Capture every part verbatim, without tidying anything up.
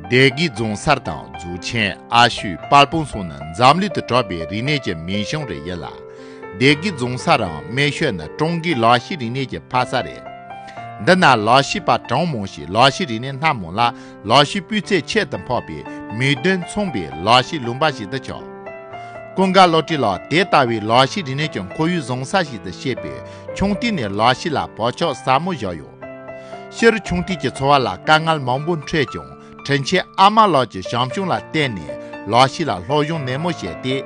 སྡེ་དགེ་རྫོང་གསར་དང་རྫོགས་ཆེན། ཨ་ཤོད། དཔལ་སྤུངས་སོགས་ནི་འཛམ་གླིང་དུ་གྲགས་པའི་རིག་གནས་ཀྱི་མིང་གཞུང་རེ་ཡིན་ལ། སྡེ་དགེ་རྫོང་གསར་རམ་སྨད་ཤོད་ནི་ཀྲུང་གོའི་ལག་ཤེས་རིག་གནས་ཀྱི་ཕ་ས་རེད། འདི་ན་ལག་ཤེས་པ་གྲངས་མང་ཞིང་ལག་ཤེས་རིག་གནས་སྣ་མང་ལ་ལག་ཤེས་སྤུས་ཚད་ཁྱད་དུ་འཕགས་པའི་མིག་མདུན་མཚུངས་པའི་ལག་ཤེས་ལུང་པ་ཞིག་ཏུ་གྱུར། ཀུན་དགའ་བློ་གྲོས་ལགས་དེ་ལྟ་བུའི་ལག་ཤེས་རིག་གནས་ཀྱི་ཁོར་ཡུག་བཟང་ས་ཞིག་ཏུ་སྐྱེས་པས་ཆུང་དུས་ནས་ལག་ཤེས་ལ་བག་ཆགས་ཟབ་མོ་བཞག་ཡོད། སྤྱིར་ཆུང་དུས་ཀྱི་འཚོ་བ་ལ་དཀའ་ངལ་མང་པོ་འཕྲད་ཀྱང་དྲིན་ཆེན་ཨ་མ་ལགས་ཀྱི་བྱམས་སྐྱོང་ལ་བརྟེན་ནས་ལག་ཤེས་ལ་སློབ་སྦྱོང་ནན་མོ་བྱས་ཏེ།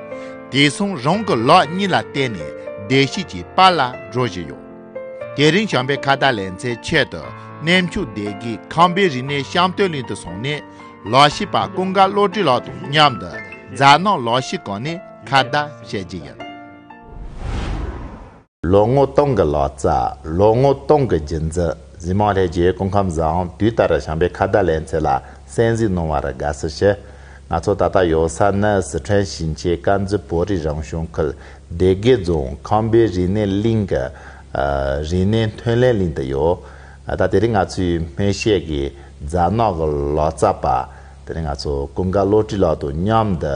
དེང་སང་རང་གི་ལག་གཉིས་ལ་བརྟེན་ནས་བདེ་སྐྱིད་ཀྱི་པར་ལ་འགྲོ་བཞིན་ཡོད། དེ་རིང་བྱམས་པའི་ཁ་བརྡ་ལེ་ཚན་ཆེད་དུ་གནས་མཆོག་སྡེ་དགེ་ཁམས་པའི་རིག་གནས་བཤམས་སྟོན་གླིང་དུ་སོང་ནས་ལག་ཤེས་པ་ཀུན་དགའ་བློ་གྲོས་ལགས་དང་མཉམ་དུ་རྫ་ནག་ལག་ཤེས་སྐོར་ནས་ཁ་བརྡ་བྱེད་རྒྱུ་ཡིན། ལོ་ངོ་སྟོང་གི་ལག་རྩལ། ལོ་ངོ་སྟོང་གི་རྒྱུན་འཛིན། གཟིགས་མང་ལྷན་རྒྱས་སྐུ་ཁམས་བཟང་། དུས་ལྟར་བྱམས་པའི་ཁ་བརྡ་ལེ་ཚན་ལ་གསན་གཟིགས་གནང་བར་དགའ་བསུ་ཞུ། ང་ཚོ་ད་ལྟ་ཡོད་ས་ནི་སི་ཁྲོན་ཞིང་ཆེན་དཀར་མཛེས་བོད་རིགས་རང་སྐྱོང་ཁུལ་སྡེ་དགེ་རྫོང་ཁམས་པའི་རིག་གནས་གླིང་གི་ཨ་རིག་གནས་ཐོན་ལས་གླིང་དུ་ཡོད། ཨ་ད་དེ་རིང་ང་ཚོའི་སྨན་དཔྱད་ཀྱི་རྫ་ནག་གི་ལག་རྩལ་པ་དེ་རིང་ང་ཚོ་ཀུན་དགའ་བློ་གྲོས་ལགས་དང་མཉམ་དུ་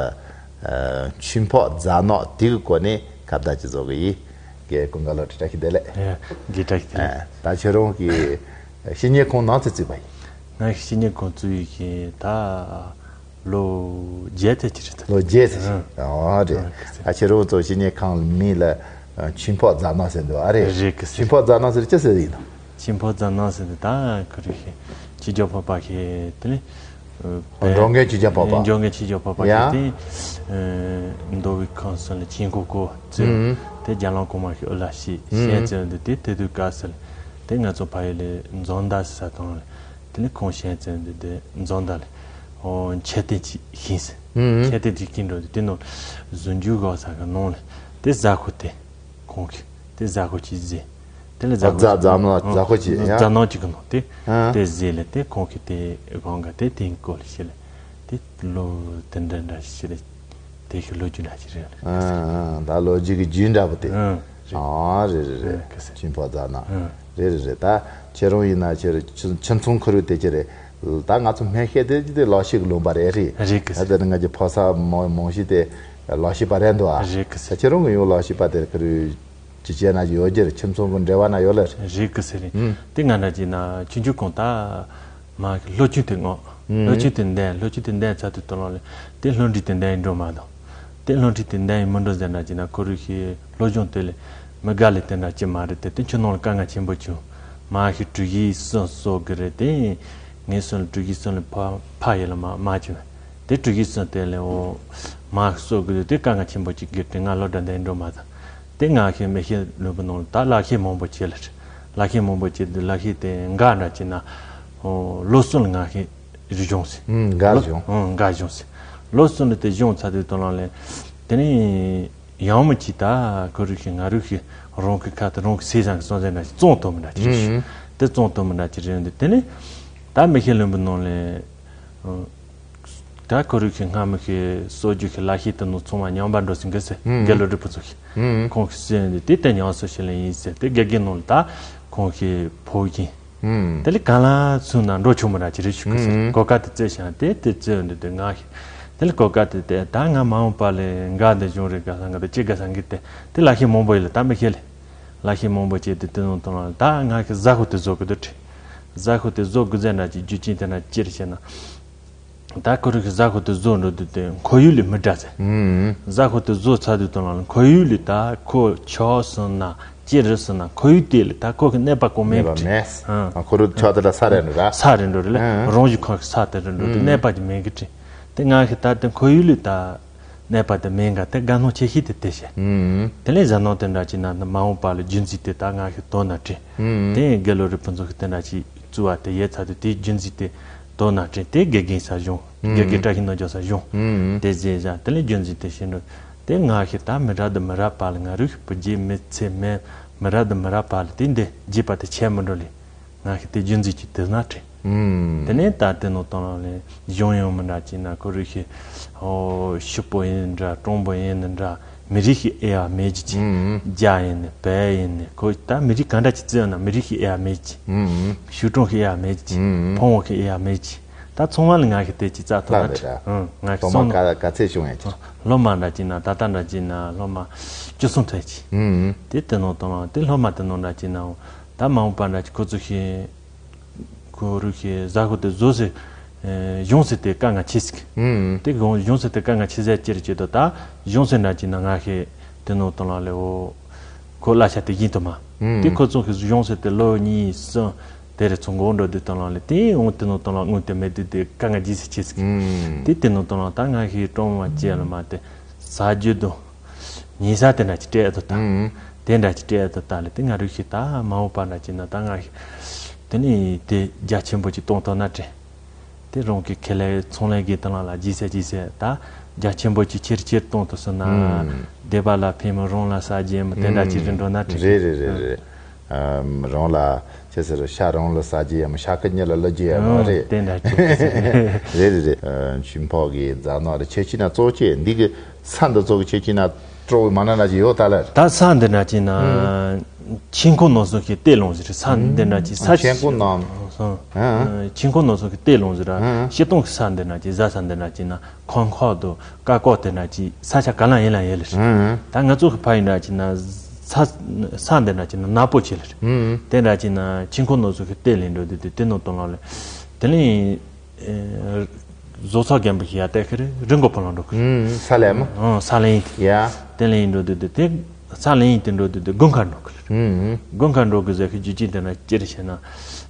ཨ་ཆུ་ཕག་རྫ་ནག་དེ་གི་སྐོར་ནས་ཁ་བརྡ་ཅིག་བཟོ་གི་ཡིན། རྒན་ཀུན་དགའ་བློ་གྲོས་བཀྲ་ཤིས་བདེ་ལེགས། ཡ། རྒན་བཀྲ་ཤིས་བདེ་ལེགས། ཨ་ད་ཁྱེད་རང་གི་བཤེས་གཉེན་ཁོང་ནམ་ཚོད་བཙུགས་པ་ཡིན། ང་གི་བཤེས་གཉེན་ཁོང་བཙུགས་ཡོད་ཀྱི་ད་ལོ་བརྒྱད་ཙམ་ཅིག་རེད་ད། ལོ་བརྒྱད་ཙམ་ཞིག་ཨ་རེད། ཨ་ཁྱེད་རང་ཚོ་བཤེས་གཉེན་ཁང་མིང་ལ་ཆུ་ཕག་རྫ་ནག་ཟེར་འདུག་ཨ་རེད། རེད་གི་ཟེར། ཆུ་ཕག་རྫ་ནག་ཟེར་ཅི་ཟེར་ཡིན་ནམ། ཆུ་ཕག་རྫ་ནག་ཟེར་དུས་ད་ཁོ་རེ་ཤི་ཆོས་རྒྱལ་འཕགས་པ་ཤི་དེ་ནི། འགྲོ་མགོན་ཆོས་རྒྱལ་འཕགས་པ། འགྲོ་མགོན་ཆོས་རྒྱལ་འཕགས་པ་ཡ། ཤི་དེ། མདོ་དབུས་ཁམས་གསུམ་ལ་ཆོས་འཁོར་བསྐོར་ཚུལ། ཨུམ། དེ་རྒྱ་ལམ་གོང་མ་ཤི་ཨོ་ལ་ཤི་ཨུམ། ཤན་ཙེ་འདི་དེ་དེ་དུས་སྐབས་སུ་དེ་ང་ཚོ་ཕ་ཡུལ་ལ་འཛོམས་ཟླ་ཟེར་ས་དང་དེ་ནི་ཁོང་ཤན་ཙེ་འདི་དེ་འཛོམས་ཟླ་ལ་ཨོ་མཆོད་རྟེན་ཅིག་ཤིང་ཟེར། ཨུམ། མཆོད་རྟེན་ཅིག་ཀིན་འགྲོ་དེ་དེ་ནང་རྫུ་འགྱུར་སྒང་ས་གི་ནང་ལ་དེ་གཟའ་འཁོར་དེ། ཁོང་གིས་དེ་གཟའ་འཁོར་གྱིས་བཟས། དེ་ལ་གཟའ་འཁོར་རྫ་རྫ་ནག་གཟའ་འཁོར་གྱིས་ཡ། རྫ་ནག་གཅིག་གི་ནང་དེ་ཨ། དེ་བཟས་ལ་དེ་ཁོང་གིས་དེ་སྒང་ག་དེ་དེང་སྐོར་ལ་བཤད་ལ་དེ་ལོ་དེ་འདྲ་འདྲ་ཞིག་ལ་དེ་ཤི་ལོ་རྒྱུས་འདྲ་ཞིག་རེད། ཨ་ཨ་ད་ལོ་རྒྱུས་ཀྱི་རྒྱུན་འདྲ་པོ་དེ། ཨ་རེད། ཨ་རེད་རེད་རེད། ཨ་ཁ་སེ། ཆུ་ཕག་རྫ་ནག་ཨ། རེད་རེད་རེད། ད་ཁྱེད་རང་ཡིན་ན་ཁྱེད་རང་ཁྱིམ་ཁྱིམ་ཚང་ཁུར་བའི་དེ་ཁྱེད་རེད། ད་ང་ཚོ་སྨན་ཤེས་དེ་དེ་ལག་ཤེས་ཀྱི་ལུང་པ་རེད་རེད། རེད་གི་ཟེར། ད་དེ་ནི་ང་ཚོ་ཕོ་གསར་མང་མང་ཤོས་དེ་ལག་ཤེས་པ་རེད་འདུག་ཨ། རེད་གི་ཟེར། ད་ཁྱེད་རང་གི་ཡང་ལག་ཤེས་པ་དེ་ཁུར་ཅི་བྱས་ན་ཡོད་རྒྱུ་རེད། ཁྱིམ་ཚང་གི་འབྲེལ་བ་ན་ཡོད་ལ་རེད། རེད་གི་ཟེར་རེད། ཨུམ། དེ་ང་འདྲ་ཅིག་ན་ཆུང་ཆུང་གོང་ད་མ་གི་སློབ་ཆུང་དེ་ངོ་། ཨུམ། སློབ་ཆུང་དེ་འདན་སློབ་ཆུང་དེ་འདན་ཚར་དུས་དོ་ལོང་ལས་དེ་སློབ་འབྲིང་དེ་འདན་ཡིན་འགྲོ་མ་དང་། དེ་སློབ་འབྲིང་དེ་འདན་ཡིན་མི་འགྲོ་ཟེར་འདྲ་ཅིག་ན་ཁོ་རུ་ཤི་སློབ་སྦྱོང་དེ་ལས་མི་དགའ་ལས་དེ་འདྲ་ཅིག་མ་རེད། དེ་དེ་ཆུ་ནང་ལ་དཀའ་ངལ་ཆེན་པོ་བྱུང་། མ་གི་གྲུ་བཞི་གསུམ་གསོག་གི་རེད་དེ། ངའི་སོན་ལ་གྲུ་བཞི་གསུམ་ལ་ཕ་ཕ་ཡིན་ལ་མ་མ་བྱུང་། དེ་གྲུ་བཞི་གསུམ་དེ་ལས་འོ་མ་གསོག་གི་རེད་དེ་དཀའ་ངལ་ཆེན་པོ་ཅིག་གི་དེ་ང་སློབ་གྲྭ་འདན་འགྲོ་མ་དང་། དེ་ང་ཤེས་མི་ཤེས་ལུས་པོ་ནང་ལ་ད་ལག་ཤེས་མང་པོ་བྱས་ལ་རེད། ལག་ཤེས་མང་པོ་བྱས་དུས་ལག་ཤེས་དེ་འགའ་འདྲ་བྱས་ན་ཨོ་ལོ་གསུམ་ལ་ང་ཤེས་སྦྱོང་ཟེར། ཨུམ་འགའ་ལོ་སྦྱོང་། ཨུམ་འགའ་སྦྱོང་ཟེར། ལོ་གསུམ་ལ་དེ་སྦྱོང་ཚར་དུས་དོ་ལོང་ལས་དེ་ནི་ཡང་མི་གཅིག་ད་ཁོ་རུ་ཤི་ང་རུ་ཤི་རང་གི་ཁ་དུ་རང་གི་སེམས་བཟང་གི་སོང་ཟེར་ན་ཞིག་བཙོང་ཐུབ་མི་འདྲ་ཅིག་རེད་ཤི། ཨུམ་དེ་བཙོང་ཐུབ་མི་འདྲ་ཅིག་རེད་འདུག་དེ་ནི་ད་མི་ཤེས་ལུས་པོ་ནང་ལས་ཨུམ། ད་ཁོ་རུ་ཤི་སྔ་མི་ཤི་གསོ་རྒྱུ་ཤི་ལག་ཤེས་དུ་ནུ་ཚང་མ་ཉམས་པ་འགྲོ་ཟིན་གི་ཟེར། ཨུམ་དགེ་ལོ་རི་ཕུན་ཚོགས་ཤི། ཨུམ་ཁོང་གི་སེམས་འདི་དེ་ལྟར་ཉམས་སུ་ཤི་ལེན་ཡིན་ཟེར་དེ་དགེ་རྒན་ནང་ལ་ད་ཁོང་གི་ཕོ་རྒན། ཨུམ་དེ་ལས་གང་ལ་ཚུན་ན་འགྲོ་ཆོག་མི་ར་ཅི་རེད་ཤུ་གི་ཟེར། ཨུམ་གོ་སྐབས་དེ་བཙལ་ཞིང་དེ་དེ་བཙལ་འདི་དེ་ང་ཤི། དེ་ལས་གོ་སྐབས་དེ་དེ་ད་ང་མ་འོངས་པ་ལས་འགའ་འདི་གཞུང་རེ་དགའ་སང་གི་དེ་ཅི་དགའ་སང་གི་དེ་དེ་ལག་ཤེས་མང་པོ་ཡིན་ལ་ད་མི་ཤེས་ལེ། ལག་ཤེས་མང་པོ་བྱས་དེ་དེ་ནང་དང་ལ་ད་ང་ཤི་གཟའ་ཁོ་དེ་བཟོ་གི་འདུག་དྲི། གཟའ་ཁོ་དེ་བཟོ་དགོས་ཟེར་འདྲ་ཅིག་རྒྱུ་རྐྱེན་དེ་ན་ཅི་རེད་ཟེར་ན། ད་ཁོ་རང་གི་གཟའ་ཁོ་དེ་བཟོ་འགྲོ་དུས་དེ་ཁོར་ཡུག་ལས་མི་འདྲ་ཟེར། ཨུམ། གཟའ་ཁོ་དེ་བཟོ་ཚར་དུས་དང་ལ་ཁོར་ཡུག་ལས་ད་ཁོ་ཆགས་སོང་ན་ཅི་རེད་ཟེར་ན་ཁོར་ཡུག་དེ་ལས་ད་ཁོ་གི་གནས་པ་གོ་མེད་གི་དྲི། མེད། ཨ། ཁོ་རང་ཆགས་དེ་ལ་ས་རེད་འགྲོ་ར། ས་རེད་འགྲོ་རེད་ལ། ཨུམ། རང་བཞིན་ཁོ་གི་ས་དེ་རེད་འགྲོ་དེ་ཨུམ། གནས་པ་ཅིག་མེད་གི་དྲི། དེ་ང་གི་ད་དེ་ཁོར་ཡུག་ལས་ད། གནས་པ་དེ་མིན་ག་དེ་དགའ་སྣང་ཆེ་ཤོས་དེ་དེ་བཤད། ཨུམ། དེ་ལས་གཟའ་ནང་དེ་འདྲ་ཅིག་ན་མ་འོངས་པ་ལ་རྒྱུན་འཛིན་དེ་ད་ང་གི་དོ་ན་དྲན། ཨུམ། དེ་དགེ་ལོ་རི་ཕུན་ཚོགས་ཀྱི་དེ་འདྲ་ཅིག་བཙུགས་པ་དེ་ཡས་ཚར་དུས་དེ་རྒྱུན་འཛིན་དེ་དོ་ན་དྲན་དེ་དགེ་རྒན་ས་གཞུང་། ཨུམ། དགེ་རྒན་བཀྲ་ཤིས་རྣམ་རྒྱལ་ས་གཞུང་། ཨུམ། དེ་བཞིན་བཞག་དེ་ལས་རྒྱུན་འཛིན་དེ་བྱས་འགྲོ། དེ་ང་གི་ད་མི་རབས་དུ་མི་རབས་པ་ལ་ང་རུ་བུ་རྒྱུད་མི་ཚེ་མེད་མི་རབས་དུ་མི་རབས་པ་ལ་དེ་འདི་རྒྱུད་པ་དེ་ཆད་མི་འགྲོ་ལེ། ང་གི་དེ་རྒྱུན་འཛིན་གྱི་དེ་ན་དྲན། ཨུམ། དེ་ནས་ད་དེ་ནང་དང་ལ་ལས་གཞུང་ཡང་མི་འདྲ་ཅིག་ན་ཁོ་རུ་ཤི། ཨོ་ཕྱུག་པོ་ཡིན་འདྲ་གྲོང་པོ་ཡིན་འདྲ་མི་རིགས་ཤིག་ཨེ་ཡ་མེད་ཅིག་ཨུམ། རྒྱ་ཡིན་ནི་བལ་ཡིན་ནི་ཁོ་ད་མི་རིགས་ག་འདྲ་ཅིག་བརྩི་ཡོད་ན་མི་རིགས་ཤིག་ཨེ་ཡ་མེད་ཅིག་ཨུམ། ཕྱུག་གྲོང་ཤིག་ཨེ་ཡ་མེད་ཅིག་ཨུམ། ཕོ་མོ་ཤིག་ཨེ་ཡ་མེད་ཅིག་ད་ཚང་མ་ལ་ང་ཞིག་དེ་ཅི་རྩ་ཐོག་ལྷ་ན་རེད་ད། ཨང་ང་ཞིག་སློབ་མ་སོང་། ག་ག་ཚད་བྱུང་ཡང་ཅི། སློབ་མ་འདྲ་ཅིག་ན་ད་ལྟ་འདྲ་ཅིག་ན་སློབ་མ་བཅུ་གསུམ་ཐོན་ཅིག་ཨུམ། དེ་དེ་ནང་དང་ལ་དེ་སློབ་མ་དེ་ནང་འདྲ་ཅིག་ན་ད་མ་འོངས་པ་འདྲ་ཅིག་ཁོ་ཚོ་ཞིག་ཁོ་རུ་ཞིག་ཟ་ཁོ་དེ་བཟོ་ཟེར། གཞུང་ཟེར་དེ་དཀའ་ངལ་ཆེ་ཟིག་ཨུམ། དེ་གཞུང་ཟེར་དེ་དཀའ་ངལ་ཆེ་ཟེར་ཅེར་ཅེར་དུ་ད་གཞུང་ཟེར་འདྲ་ཅིག་ན་ང་ཞིག་དེ་ནང་དང་ལ་ལེ་འོ། ཁོ་གླ་ཆ་དེ་བཞིན་དུ་མ། ཨུམ། དེ་ཁོ་ཚོ་གི་གཞུང་ཟེར་དེ་ལོ་གཉིས་གསུམ་དེ་རེ་ཚོ་འགོར་འགྲོ་དུས་དང་ལ་ལེ་དེ་འོང་དེ་ནང་དང་ལ་དངུལ་དེ་མེད་དུས་དེ་དཀའ་ངལ་ཇི་སྲིད་ཆེ་ཟིག་ཨུམ། དེ་དེ་ནང་དང་ལ་ད་ང་ཞིག་ཀྲོང་བ་ཅེ་ལ་མ་དེ་ཟ་རྒྱུ་དང་ཉལ་ས་དེ་འདྲ་ཅིག་སྤྲད་དུ་ད། ཨུམ། དེ་འདྲ་ཅིག་སྤྲད་དུ་ད་ལེ་དེ་ང་རུ་ཞིག་ད་མ་འོངས་པ་འདྲ་ཅིག་ན་ད་ང་ཞིག་དེ་ནི་དེ་རྒྱ་ཆེན་པོ་ཅིག་གཏོང་ཐུབ་ན་དྲན། དེ་རང་གི་ཁེ་ལས་ཚོང་ལས་ཀྱི་དང་ལ་ལ་ཇི་སེ་ཇི་སེ་ད་རྒྱ་ཆེན་པོ་ཅིག་ཆེར་ཆེར་གཏོང་ཐུབ་སོང་ན། ཨུམ། སྡེ་པ་ལ་ཕན་མི་རང་ལ་ཟ་རྒྱུ་ཡིན་མི་དེ་འདྲ་ཅིག་རེད་འགྲོ་ན་དྲན། རེད་རེད་རེད་རེད། ཨམ། རང་ལ་ཅི་ཟེར་ཤ་རང་ལ་ཟ་རྒྱུ་ཡིན་མི་ཤ་ཁུ་གཉིས་ལ་བླུ་རྒྱུ་ཡིན་མི་ཨང་རེད། དེ་འདྲ་ཅིག་རེད་རེད་རེད། ཨ། ཆུ་ཕག་གི་རྫ་ནག་རེད་ཁྱེད་ཀྱི་ན་གཙོ་ཆེ་འདི་གི་ས་འདི་ཚོ་གི་ཁྱེད་ཀྱི་ན་སྤྲོ་བའི་མ་ན་ན་ཅིག་ཡོད་ད་ལ། ད་ས་འདི་འདྲ་ཅིག་ན། ཨུམ། ཆིང་ཁོ་ནོ་སོ་ཁི་ཏེ་ལོང་ཟེར་ས་འདི་འདྲ་ཅིག་ས་ཆེན་ཁོ་ནང་། ཨ། ཆིང་ཁོ་ནོ་སོ་ཁི་ཏེ་ལོང་ཟེར་ར། ཨ། ཤི་སྟོང་གི་ས་འདི་འདྲ་ཅིག་ཟ་ས་འདི་འདྲ་ཅིག་ན་ཁོང་ཁོག་དུ་ཀ་ཀོ་དེ་འདྲ་ཅིག་ས་ཆ་ག་ལ་ཡིན་ལ་ཡིན་ལེ། ཨ། ད་ང་ཚོ་གི་ཕ་ཡིན་འདྲ་ཅིག་ན་ས་ས་འདི་འདྲ་ཅིག་ན་ནག་པོ་ཆེ་ལེ། ཨ། དེ་འདྲ་ཅིག་ན་ཆིང་ཁོ་ནོ་སོ་ཁི་ཏེ་ལེན་འགྲོ་དུས་དུས་དེ་ནོ་དོན་ལ་ལེ། དེ་ལེན། ཨེ། བཟོ་ཚོགས་རྒན་པོ་ཞིག་ཡར་བལྟས་ཁི་རེད་རི་མགོ་ཕོ་ལང་འགྲོ་ཁི་རེད། ཨུམ། ས་ལེན་མོ། ཨང་ས་ལེན་ཡིན། ཡ། དེ་ལེན་ཡིན་འགྲོ་དུས་དུས་དེ་ས་ལེན་ཡིན་དེ་འགྲོ་དུས་དུས་དགུན་ཁ་འགྲོ་ཁི་རེད། ཨུམ། དགུན་ཁ་འགྲོ་གི་ཟེར་ཁི་རྒྱུ་ཅི་དེ་ན་ཅི་རེད་ཤེ་ན།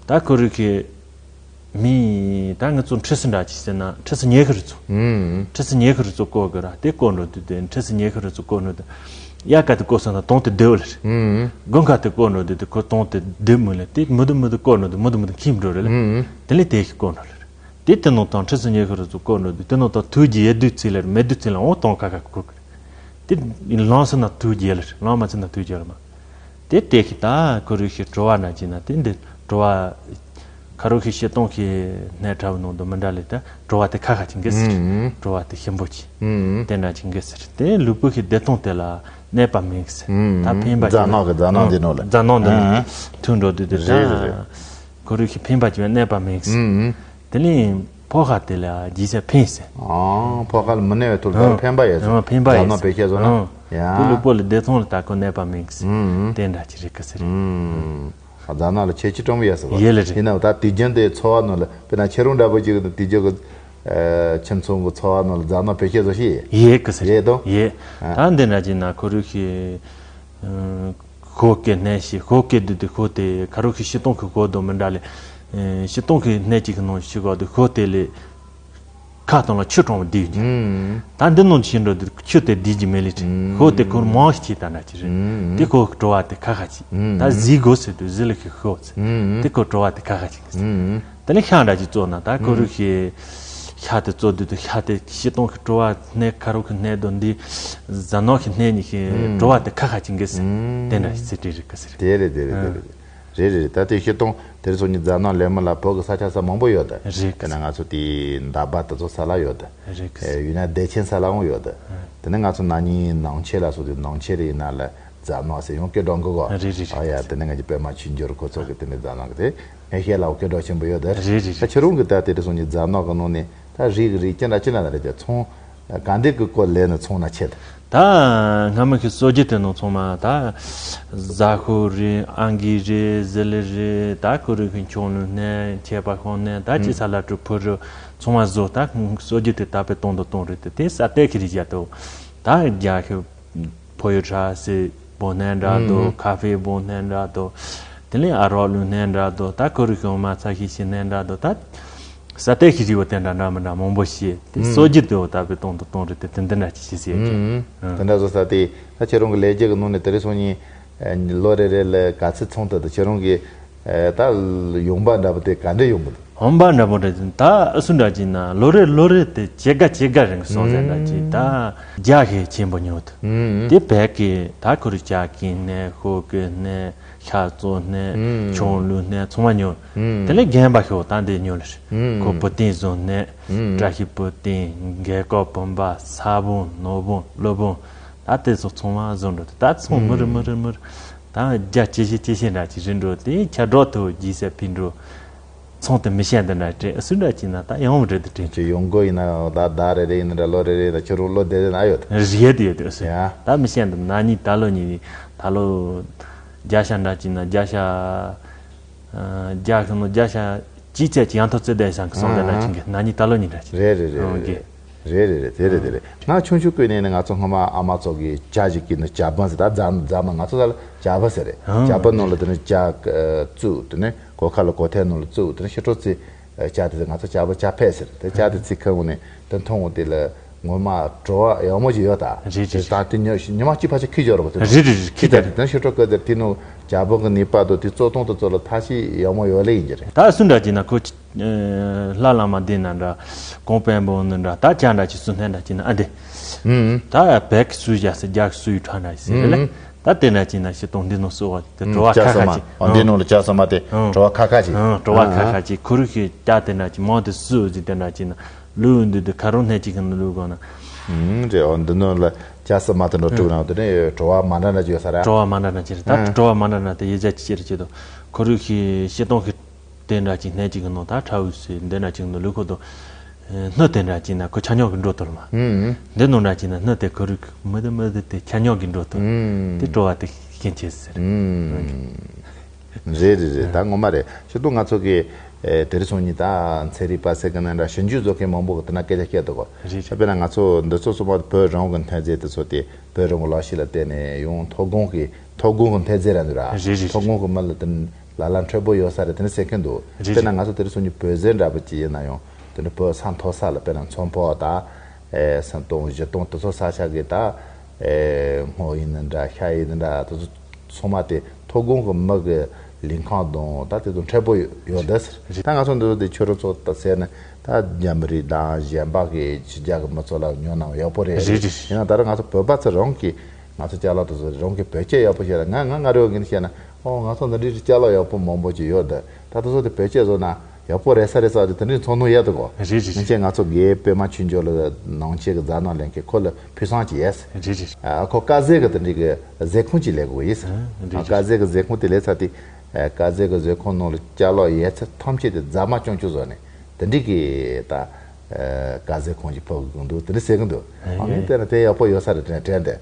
ད་ཁོ་རུ་ཁི་མི་ད་ང་ཚོ་འཁྲི་སི་འདྲ་ཅི་ཟེར་ན་འཁྲི་སི་ཉེ་ཁི་རུ་ཚོ། ཨུམ། འཁྲི་སི་ཉེ་ཁི་རུ་ཚོ་བསྐོ་གི་ར་དེ་བསྐོ་འགྲོ་དུས་དུས་འཁྲི་སི་ཉེ་ཁི་རུ་ཚོ་བསྐོ་འགྲོ་དུས་དབྱར་ཁ་དེ་བསྐོ་སོང་ན་དོང་དེ་བདེ་བོ་ལེ་རེད། ཨུམ། དགུན་ཁ་དེ་བསྐོ་འགྲོ་དུས་དུས་ཁོ་དོང་དེ་བདེ་མོ་ལེ་དེ་མུ་དུ་མུ་དུ་བསྐོ་འགྲོ་དུས་མུ་དུ་མུ་དུ་ཁྱིམ་འགྲོ་རེད་ལེ། ཨུམ། དེ་ལས་དེ་ཞིག་བསྐོ་འགྲོ་ལེ་རེད། དེ་དེ་ནང་དང་ཁྲི་སུ་ཉེ་ཁུ་རུ་ཚོ་བསྐོ་འགྲོ་དུས་དེ་ནང་དང་ཐུགས་རྗེ་ཡེ་དུས་ཚིག་ལེར་མེ་དུས་ཚིག་ལ་འོང་དང་ཁ་ཁ་ཁུ་ཁུ་དེ་ལང་སུ་ན་ཐུགས་རྗེ་ལེར་ལང་མ་ཚུ་ན་ཐུགས་རྗེ་ལ་མ། དེ་དེ་ཁི་ད་ཁུ་རུ་ཁི་བྲོ་བ་ན་ཅི་ན་དེ་འདི་བྲོ་བ་ཁ་རུ་ཁི་ཤེ་སྟོང་ཁི་ནས་ཁྲ་བུ་ནང་དུ་མི་འདྲ་ལེ་ད་བྲོ་བ་དེ་ཁ་ཁ་ཅིག་འགི་ཟེར། ཨུམ། བྲོ་བ་དེ་ཞིམ་པོ་ཅིག་ཨུམ། དེ་འདྲ་ཅིག་འགི་ཟེར། དེ་ལུས་པོ་ཁི་བདེ་ཐང་དེ་ལ་གནོད་པ་མེད་གི་ཟེར། ད་ཕན་པ་ཅིག་རྫ་ནག་གི་རྫ་ནག་འདི་ནང་ལ། རྫ་ནག་འདི་ནང་ཐུག་འགྲོ་དུས་དེ་ད་རེད་རེད་རེད། ཁོ་རུ་ཁི་ཕན་པ་ཅིག་གནོད་པ་མེད་གི་ཟེར། ཨུམ། དེ་ལས་ཕོ་ཁ་དེ་ལ་ལྗིད་ཚད་ཕན་ཟེར། ཨང་། ཕོ་ཁ་ལ་མི་གནས་པའི་ཐོག་ལ་ཕན་པ་ཡོད་ཟེར། ཨང་། ཕན་པ་ཡོད་ཟེར། ནོ་བེད་སྤྱད་བཟོ་ན། ཨང་། ཡ། དེ་ལུས་པོ་ལ་བདེ་ཐང་ལ་ད་ཁོ་གནོད་པ་མེད་གི་ཟེར། ཨུམ། དེ་འདྲ་ཅིག་རེད་གི་ཟེར། ཨུམ། རྫ་ནག་ལ་ཁྱད་ཆོས་དྲང་པོ་ཡོད་ཟེར་བ། ཡོད་ལེ་རེད། ཡིན་ནའང་ད་དུས་རྒྱུན་དེ་འཚོ་བ་ནང་ལ་དཔེར་ན་ཁྱེད་རང་འདྲ་པོ་ཅིག་གི་དུས་རྒྱུན་གི་ཁྱིམ་ཚང་གི་འཚོ་བ་ནང་ལ་རྫ་ནག་བེད་སྤྱད་བཟོ་ཤེས་ཡོད། ཡོད་གི་ཟེར། ཡོད་དང་། ཡོད། ཨ། ད་འདི་འདྲ་ཅིག་ན་ཁོ་རུ་ཁི། ཨུམ། ཤོག་གེ་སྣེ་ཞིག་ཤོག་གེ་དུ་དུ་ཤོག་དེ་ཁ་རོག་གི་ཤི་སྟོང་གི་སྒོ་དུ་མི་འདྲ་ལེ། ཨེ། ཤི་སྟོང་གི་སྣེ་གཅིག་གི་ནང་ཤི་སྒོ་དུ་ཤོག་དེ་ལེ། ཁ་སྟོང་ལ་ཆུ་གྲང་བོ་བསྡུས་ཀྱི། ཨུམ། ད་འདི་ནང་ཤི་འགྲོ་དུ་ཆུ་དེ་བསྡུས་ཀྱི་མེད་ལེ་ཅི། ཨུམ། ཤོག་དེ་ཁོར་མང་ཞིག་ཅིག་ད་འདྲ་ཅིག་རེད། ཨུམ། དེ་ཁོ་བྲོ་བ་དེ་ཁ་ཁ་ཅིག་ཨུམ། ད་གཟི་སྒོ་ཟེར་དུ་གཟི་ལ་ཤི་ཤོག་ཟེར། ཨུམ། དེ་ཁོ་བྲོ་བ་དེ་ཁ་ཁ་ཅིག་ཨུམ། དེ་ནས་ཤ་འདྲ་ཅིག་བཙོ་ན་ད་ཁོ་རུ་ཤི། ཤ་དེ་བཙོ་དུས་དུ་ཤ་དེ་ཤི་སྟོང་གི་བྲོ་བ་སྣེ་ཁ་རོག་གི་སྣེ་དོ་འདི། རྫ་ནག་གི་སྣེ་གཉིས་ཀྱི་ཨུམ། བྲོ་བ་དེ་ཁ་ཁ་ཅིག་འགི་ཟེར། ཨུམ། དེ་འདྲ་ཞིག་ཟེར་དེ་རེད་གི་ཟེར། དེ་རེད་དེ་རེད་དེ་རེད། རེད་རེད་རེད། ད་དེ་ཤི་སྟོང་དེར་སོང་ཉིན་རྫ་ནག་ལེན་མི་ལ་བོད་གི་ས་ཆ་ས་མང་པོ་ཡོད་ད། རེད་གི་དེ་ཟེར། ན་ང་ཚོ་དེ་འདབ་པ་དེ་ཚོ་ས་ལ་ཡོད་ད། རེད་གི་ཟེར། ཡུལ་ན་བདེ་ཆེན་ས་ལའང་ཡོད་ད། ཨ། དེ་ནས་ང་ཚོ་ན་ནིང་ནང་ཆེན་ལ་སོང་དུས་ནང་ཆེན་རེད་ཡིན་ན་ལ། རྫ་ནག་ཟེར་ཡང་སྐད་གྲགས་འགྲོ་གོ། རེད་རེད་རེད། ཨ་ཡ། དེ་ནས་ང་ཚོ་པད་མ་ཆོས་འབྱོར་ཁོ་ཚོ་གི་དེ་ནས་རྫ་ནག་གི་དེ་ངས་བཤད་ལ་སྐད་གྲགས་ཆེན་པོ་ཡོད་དེ། རེད་རེད་རེད། ད་ཁྱེད་རང་གི་ད་དེ་རེད་སོང་ནི་རྫ་ནག་གི་ནང་ནས་ད་རིགས་རིགས་ཅི་འདྲ་ཅི་འདྲ་རེད་དེ་ཚོང་ག་འདྲས་གི་སྐོར་ལས་ནས་ཚོང་ན་ཆེ་ད། ད་སྔ་མོ་གི་སྲོལ་རྒྱུན་དེ་ནང་ཚང་མ་ད་ཟ་ཧོ་རེད། ཨང་གི་རེད། ཟི་ལི་རེད། ད་ཁོ་རེ་གི་ཁྱུང་ལུ་སྣེ་ཁྱད་པར་ཤོང་སྣེ་ད་ཅི་ས་ལ་གྲུ་ཕུ་རུ་ཚང་མ་བཟོ། ད་སྲོལ་རྒྱུན་དེ་ད་པའི་དོང་དུ་གཏོང་རེད་དེ་དེ་ས་དེ་གི་རིགས་ཡ་དོ་ད་རྒྱ་ཧེ། ཕོ་ཡོ་ཁྲ་སི་བོ་ནན་འདྲ་དོ། ཨུམ། ཁ་ཧྥེ་བོ་ནན་འདྲ་དོ། དེ་ལས་ཨ་རོག་ལུ་ནན་འདྲ་དོ། ད་ཁོ་རུ་ཤོང་མ་ཚ་ཤི་ཤི་ནན་འདྲ་དོ། ད་ས་ཏེ་ཤི་རི་བོ་དེ་འདྲ་འདྲ་མི་འདྲ་མང་པོ་ཤི། དེ་ཨུམ། སོ་རྒྱུ་དེ་བོ་ད་པའི་གཏོང་དུ་གཏོང་རེད་དེ་དེ་འདི་འདྲ་ཅི་ཤི་ཟེར་གི། ཨུམ། ཨུམ། དེ་འདྲ་བཟོ་ས་དེ་ད་ཁྱེད་རང་གི་ལས་རྒྱུ་གི་ནང་ནས་དེ་རིང་སང་ཉིན་ལོ་རེ་རེ་ལ་ག་ཚོད་ཚོང་ཐུབ་དེ་ཁྱེད་རང་གི་ད་ཡོང་འབབ་འདྲ་པོ་དེ་ག་འདྲ་ཡོང་གི་འདུག་ཧོན་པ་འདྲ་པོ་འདྲ་ཅིག་ད་ཨ་སུ་འདྲ་ཅིག་ན་ལོ་རེ་ལོ་རེ་དེ་ཇེ་དགའ་ཇེ་དགའ་རིང་སོང་ཟེར་འདྲ་ཅིག་ད་རྒྱ་ཧེ་ཆེན་པོ་ཉོ་ཐུབ། ཨུམ། དེ་བས་ཀི་ད་ཁོ་རུ་ཇ་ཀིན་ནས་ཧོ་ཀི་ནས་ཤ་ཙོ་ནས་ཨུམ། ཆུང་ལུ་ནས་ཚང་མ་ཉོ། ཨུམ། དེ་ལས་རྒན་པ་ཤོག་ད་འདི་ཉོ་ལེ་ཤི། ཨུམ། ཁོ་བུ་ཏིང་བཟུང་ནས་ཨུམ། བཀྲ་ཤིས་བུ་ཏིང་རྒས་འཁོགས་བུམ་པ་ས་བོང་ནོར་བོང་ཀླུ་བོང་ད་དེ་ཚོ་ཚང་མ་བཟུང་འགྲོ་དེ་ད་ཚང་མི་རུ་མི་རུ་མི་རུ་ད་རྒྱ་ཇེ་ཆེ་ཇེ་ཆེ་འདྲ་ཅིག་རིང་འགྲོ་དེ་ཁྱ་འགྲོ་ཐུ་རྒྱས་སེ་ཕིན་འགྲོ། ཚོང་དེ་མི་ཤེས་འདི་འདྲ་སྤྲད་སུ་འདྲ་ཅིག་ན་ད་ཡང་རེད་དུ་དྲན། ཅི་ཡོང་སྒོ་ཡིན་ན་ཡང་ད་ཟླ་རེ་རེ་ཡིན་ན་འདྲ་ལོ་རེ་རེ་ཡིན་ན་ཁྱོད་རང་ལོ་དེ་རེ་ན་ཡོད། རེད་དུ་ཡོད་དུ་སུ་ཡ། ད་མི་ཤེས་འདི་ན་ནི་ད་ལོ་ཉིན་ད་ལོ་བརྒྱ་ཤ་འདྲ་ཅིག་ན་བརྒྱ་ཤ་བརྒྱ་ཤ་ནོ་བརྒྱ་ཤ་ཅིག་ཚད་ཅིག་ཡང་ཐོ་རྩེ་བསྡད་ཤང་གི་སོང་དེ་འདྲ་ཅིག་གི་ན་ནི་ད་ལོ་ཉིན་འདྲ་ཅིག་རེད་རེད་རེད་རེད། རེད་རེད་རེད་དེ་རེད་དེ་རེད། ང་ཆུང་ཆུང་སྐུ་ནས་ནི་ང་ཚོ་སྔོན་མ་ཨ་མ་ཚོ་གི་ཇ་ཞིག་གི་ནི་ཇ་བང་ཟེར་ད་རྫ་རྫ་མ་ང་ཚོ་ས་ལ་ཇ་བ་ཟེར་རེད། ཨང་། ཇ་བ་ནང་ལ་དེ་ནི་ཇ་བཙུགས་དེ་ནི་གོ་ཁ་ལ་གོ་ཐལ་ནང་ལ་བཙུགས་དེ་ནི་ཕྱི་དྲོ་ཚེ་ཇ་དེ་ང་ཚོ་ཇ་བ་ཇ་ཕད་ཟེར་དེ་ཇ་དེ་ཚིག་ཁ་འོང་ནས་དེ་མཐོང་འོང་དེ་ལ་ངོ་མ་བྲོ་བ་ཡག་མོ་ཞིག་ཡོད་ད། རེད་རེད། ད་དེ་ཉོ་ཉི་མ་གཅིག་ཕལ་ཆེར་ཁྱི་འབྱོར་བ་དེ་རེད་རེད་ཁྱི་དེ་རེད། དེ་ནི་ཕྱི་དྲོ་སྐབས་དེར་དེ་ནི་ཇ་བ་གི་ནི་པ་དོ་དེ་གཙོ་སྟོང་དུ་གཙོ་ལ་ཐ་ཤི་ཡག་མོ་ཡོད་ལེ་ཡིན་གྱི་རེད། ད་སུ་འདྲ་ཅིག་ན་ཁོ། ལྷ་བླ་མ་འདི་ན་འདྲ། གོང་དཔོན་པོ་ནི་འདྲ་ད་ཅག་འདྲ་ཅིག་སུ་སྣན་འདྲ་ཅིག་ན་ཨ་འདི། ཨུམ། ད་བད་ཀྱི་སུ་བཞག་སི་རྒྱ་གི་སུ་ཡི་ཁྲ་འདྲ་ཞིག་ཟེར་ལེ། ཨུམ། ད་དེ་འདྲ་ཅིག་ན་ཤི་སྟོང་འདི་ནོ་སུ་བ་དེ་བྲོ་བ་ཁ་ཁ་ཅིག་ཨ་འདི་ནང་ལ་ཅག་ས་མ་དེ་ཨུམ། བྲོ་བ་ཁ་ཁ་ཅིག་ཨུམ། བྲོ་བ་ཁ་ཨ་ཁ་ཅིག་ཁོ་རུ་ཤི་ཅག་དེ་འདྲ་ཅིག་མང་དེ་སུ་ཟིག་དེ་འདྲ་ཅིག་ན་ལུས་འདི་དེ་ཁ་རུང་སྣེ་ཅིག་གི་ན་ལུས་གོ་ན། ཨུམ། རེད་འོ་འདི་ནང་ལ་ཅག་ས་མ་དེ་འགྲོ་དྲུག་ན་དེ་ནས་བྲོ་བ་མ་འདྲ་འདྲ་ཅིག་ཡོད་ས་ར། བྲོ་བ་མ་འདྲ་འདྲ་ཅིག་རེད་ད་ཨུམ། བྲོ་བ་མ་འདྲ་འདྲ་དེ་ཡི་ཟ་ཅིག་ཅི་རེད་ཅེ་དོ་ཁོ་རུ་ཤི་ཤི་སྟོང་ཤི། དེ་འདྲ་ཅིག་སྣེ་གཅིག་གི་ནང་ད་ཁྲ་འུ་སི་འདི་འདྲ་ཅིག་ནང་ལུས་ཁོ་དོ། སྣོད་དེ་འདྲ་ཅིག་ན་ཁོ་ཆ་སྙོམས་ཀྱི་འགྲོ་དོ་ལ་མ། ཨུམ། འདི་ནང་འདྲ་ཅིག་ན་སྣོད་དེ་ཁོ་རུ་མི་དེ་མི་དེ་དེ་ཆ་སྙོམས་ཀྱི་འགྲོ་དོ། ཨུམ། དེ་བྲོ་བ་དེ་ཤེས་ཆེ་ཟེར། ཨུམ། རེད་རེད་རེད་ད་ངོ་མ་རེད་ཤི་ཏུ་ང་ཚོ་གི་དེ་རིང་སང་ཉིན་ད་ཚན་རིག་པ་ཟེར་གི་ན་འདྲ་ཞིབ་འཇུག་བཟོ་མཁན་མང་པོ་གི་དེ་ན་སྐད་ཆ་བཤད་འདུག་གོ་རེད་ད་དཔེར་ན་ང་ཚོ་འདི་ཚོ་ཚོ་མ་བོད་རང་གི་འཐབ་རྩོད་དེ་ཚོ་དེ་བོད་རང་གི་ལག་ཤེས་ལ་བརྟེན་ནས་ཡང་ཐོག་དགོང་གི་ཐོག་དགོང་གི་འཐབ་རྩོད་ར་འདུག་ར། རེད་རེད་རེད། ཐོག་དགོང་གི་མི་ལ་དེ། ལ་ལ་འཕྲོད་པོ་ཡོད་ས་རེད་དེ་ནི་ཟེར་མཁན་འདུག་རེད་དཔེར་ན་རེད། ང་ཚོ་དེ་རིང་སང་ཉིན་བོད་ཟས་འདྲ་པོ་ཅིག་ཡིན་ན་ཡང་དེ་ནི་བོད་ས་མཐོ་ས་ལ་དཔེར་ན་མཚོ་ཕོ་དང་ཨེ་སེམས་སྟོང་བཞི་སྟོང་དེ་ཚོ་ས་ཆ་གི་ད་ཨེ་སྔོ་ཡིན་ནི་འདྲ་ཤ་ཡིན་ནི་འདྲ་དེ་ཚོ་ཚང་མ་དེ་ཐོག་དགོང་གི་མི་གི་ལུས་ཁམས་དང་ད་དེ་ཚོ་འཕྲོད་པོ་ཡོད་འདི་ཟེར་རེད། ད་ང་ཚོ་འདི་ཚོ་དེ་ཁྱོད་རང་ཚོ་ད་ཟེར་ནི་ད་རྒྱ་མི་རིགས་དང་གཞན་པ་གི་ཕྱི་རྒྱལ་གི་མི་ཚོ་ལ་ཉོ་ན་ཡག་པོ་རེད། རེད་རེད། ཡིན་ན་ད་རུང་ང་ཚོ་བོད་པ་ཚོ་རང་གི་ང་ཚོ་ཅ་ལག་དེ་ཚོ་རང་གི་བེད་སྤྱད་ཡག་པོ་བྱས་ལ་ང་ང་ང་རེ་བ་གིན་བཤད་ན་ཨོ་ང་ཚོ་འདི་འདྲའི་ཅ་ལག་ཡག་པོ་མང་པོ་ཅིག་ཡོད་དེ་ད་དེ་ཚོ་དེ་བེད་སྤྱད་བཟོ་ན་ཡག་པོ་རེད་ས་རེད་ས་དེ་དེ་འདྲའི་ཚོར་སྣང་ཡོད་དེ་གོ་རེད་རེད། ངས་ང་ཚོ་རྒན་པད་མ་ཆོས་འབྱོར་ལ་ནང་ཆེན་གི་རྫ་ནང་ལེན་མཁན་ཁོ་ལ་ཕུལ་བསམ་ཅིག་ཡོད། རེད་རེད། ཨ་ཁོ་དཀར་ཟས་གི་དེ་འདྲའི་གི་ཟས་ཁུངས་ཅིག་ལས་དགོས་ཡིན། རེད་རེད། དཀར་ཟས་གི་ཟས་ཁུངས་དེ་ལས་ཚ་དེ་དཀར་ཟས་གི་ཟས་ཁུངས་ནང་ལ་ཅ་ལག་ཡོད་ཚད་ཐམས་ཅད་དེ་རྫ་མ་ཅུང་ཅུང་བཟོས་ནས་དེ་འདྲའི་གི་ད། དཀར་ཟས་ཁོང་གིས་ཕོག་གི་འདུག་དེ་འདྲ་ཟེར་གི་འདུག་ཨ་ནི་དེ་ལ་དེ་ཡག་པོ་ཡོད་ས་རེད་དྲན་དྲན་དེ།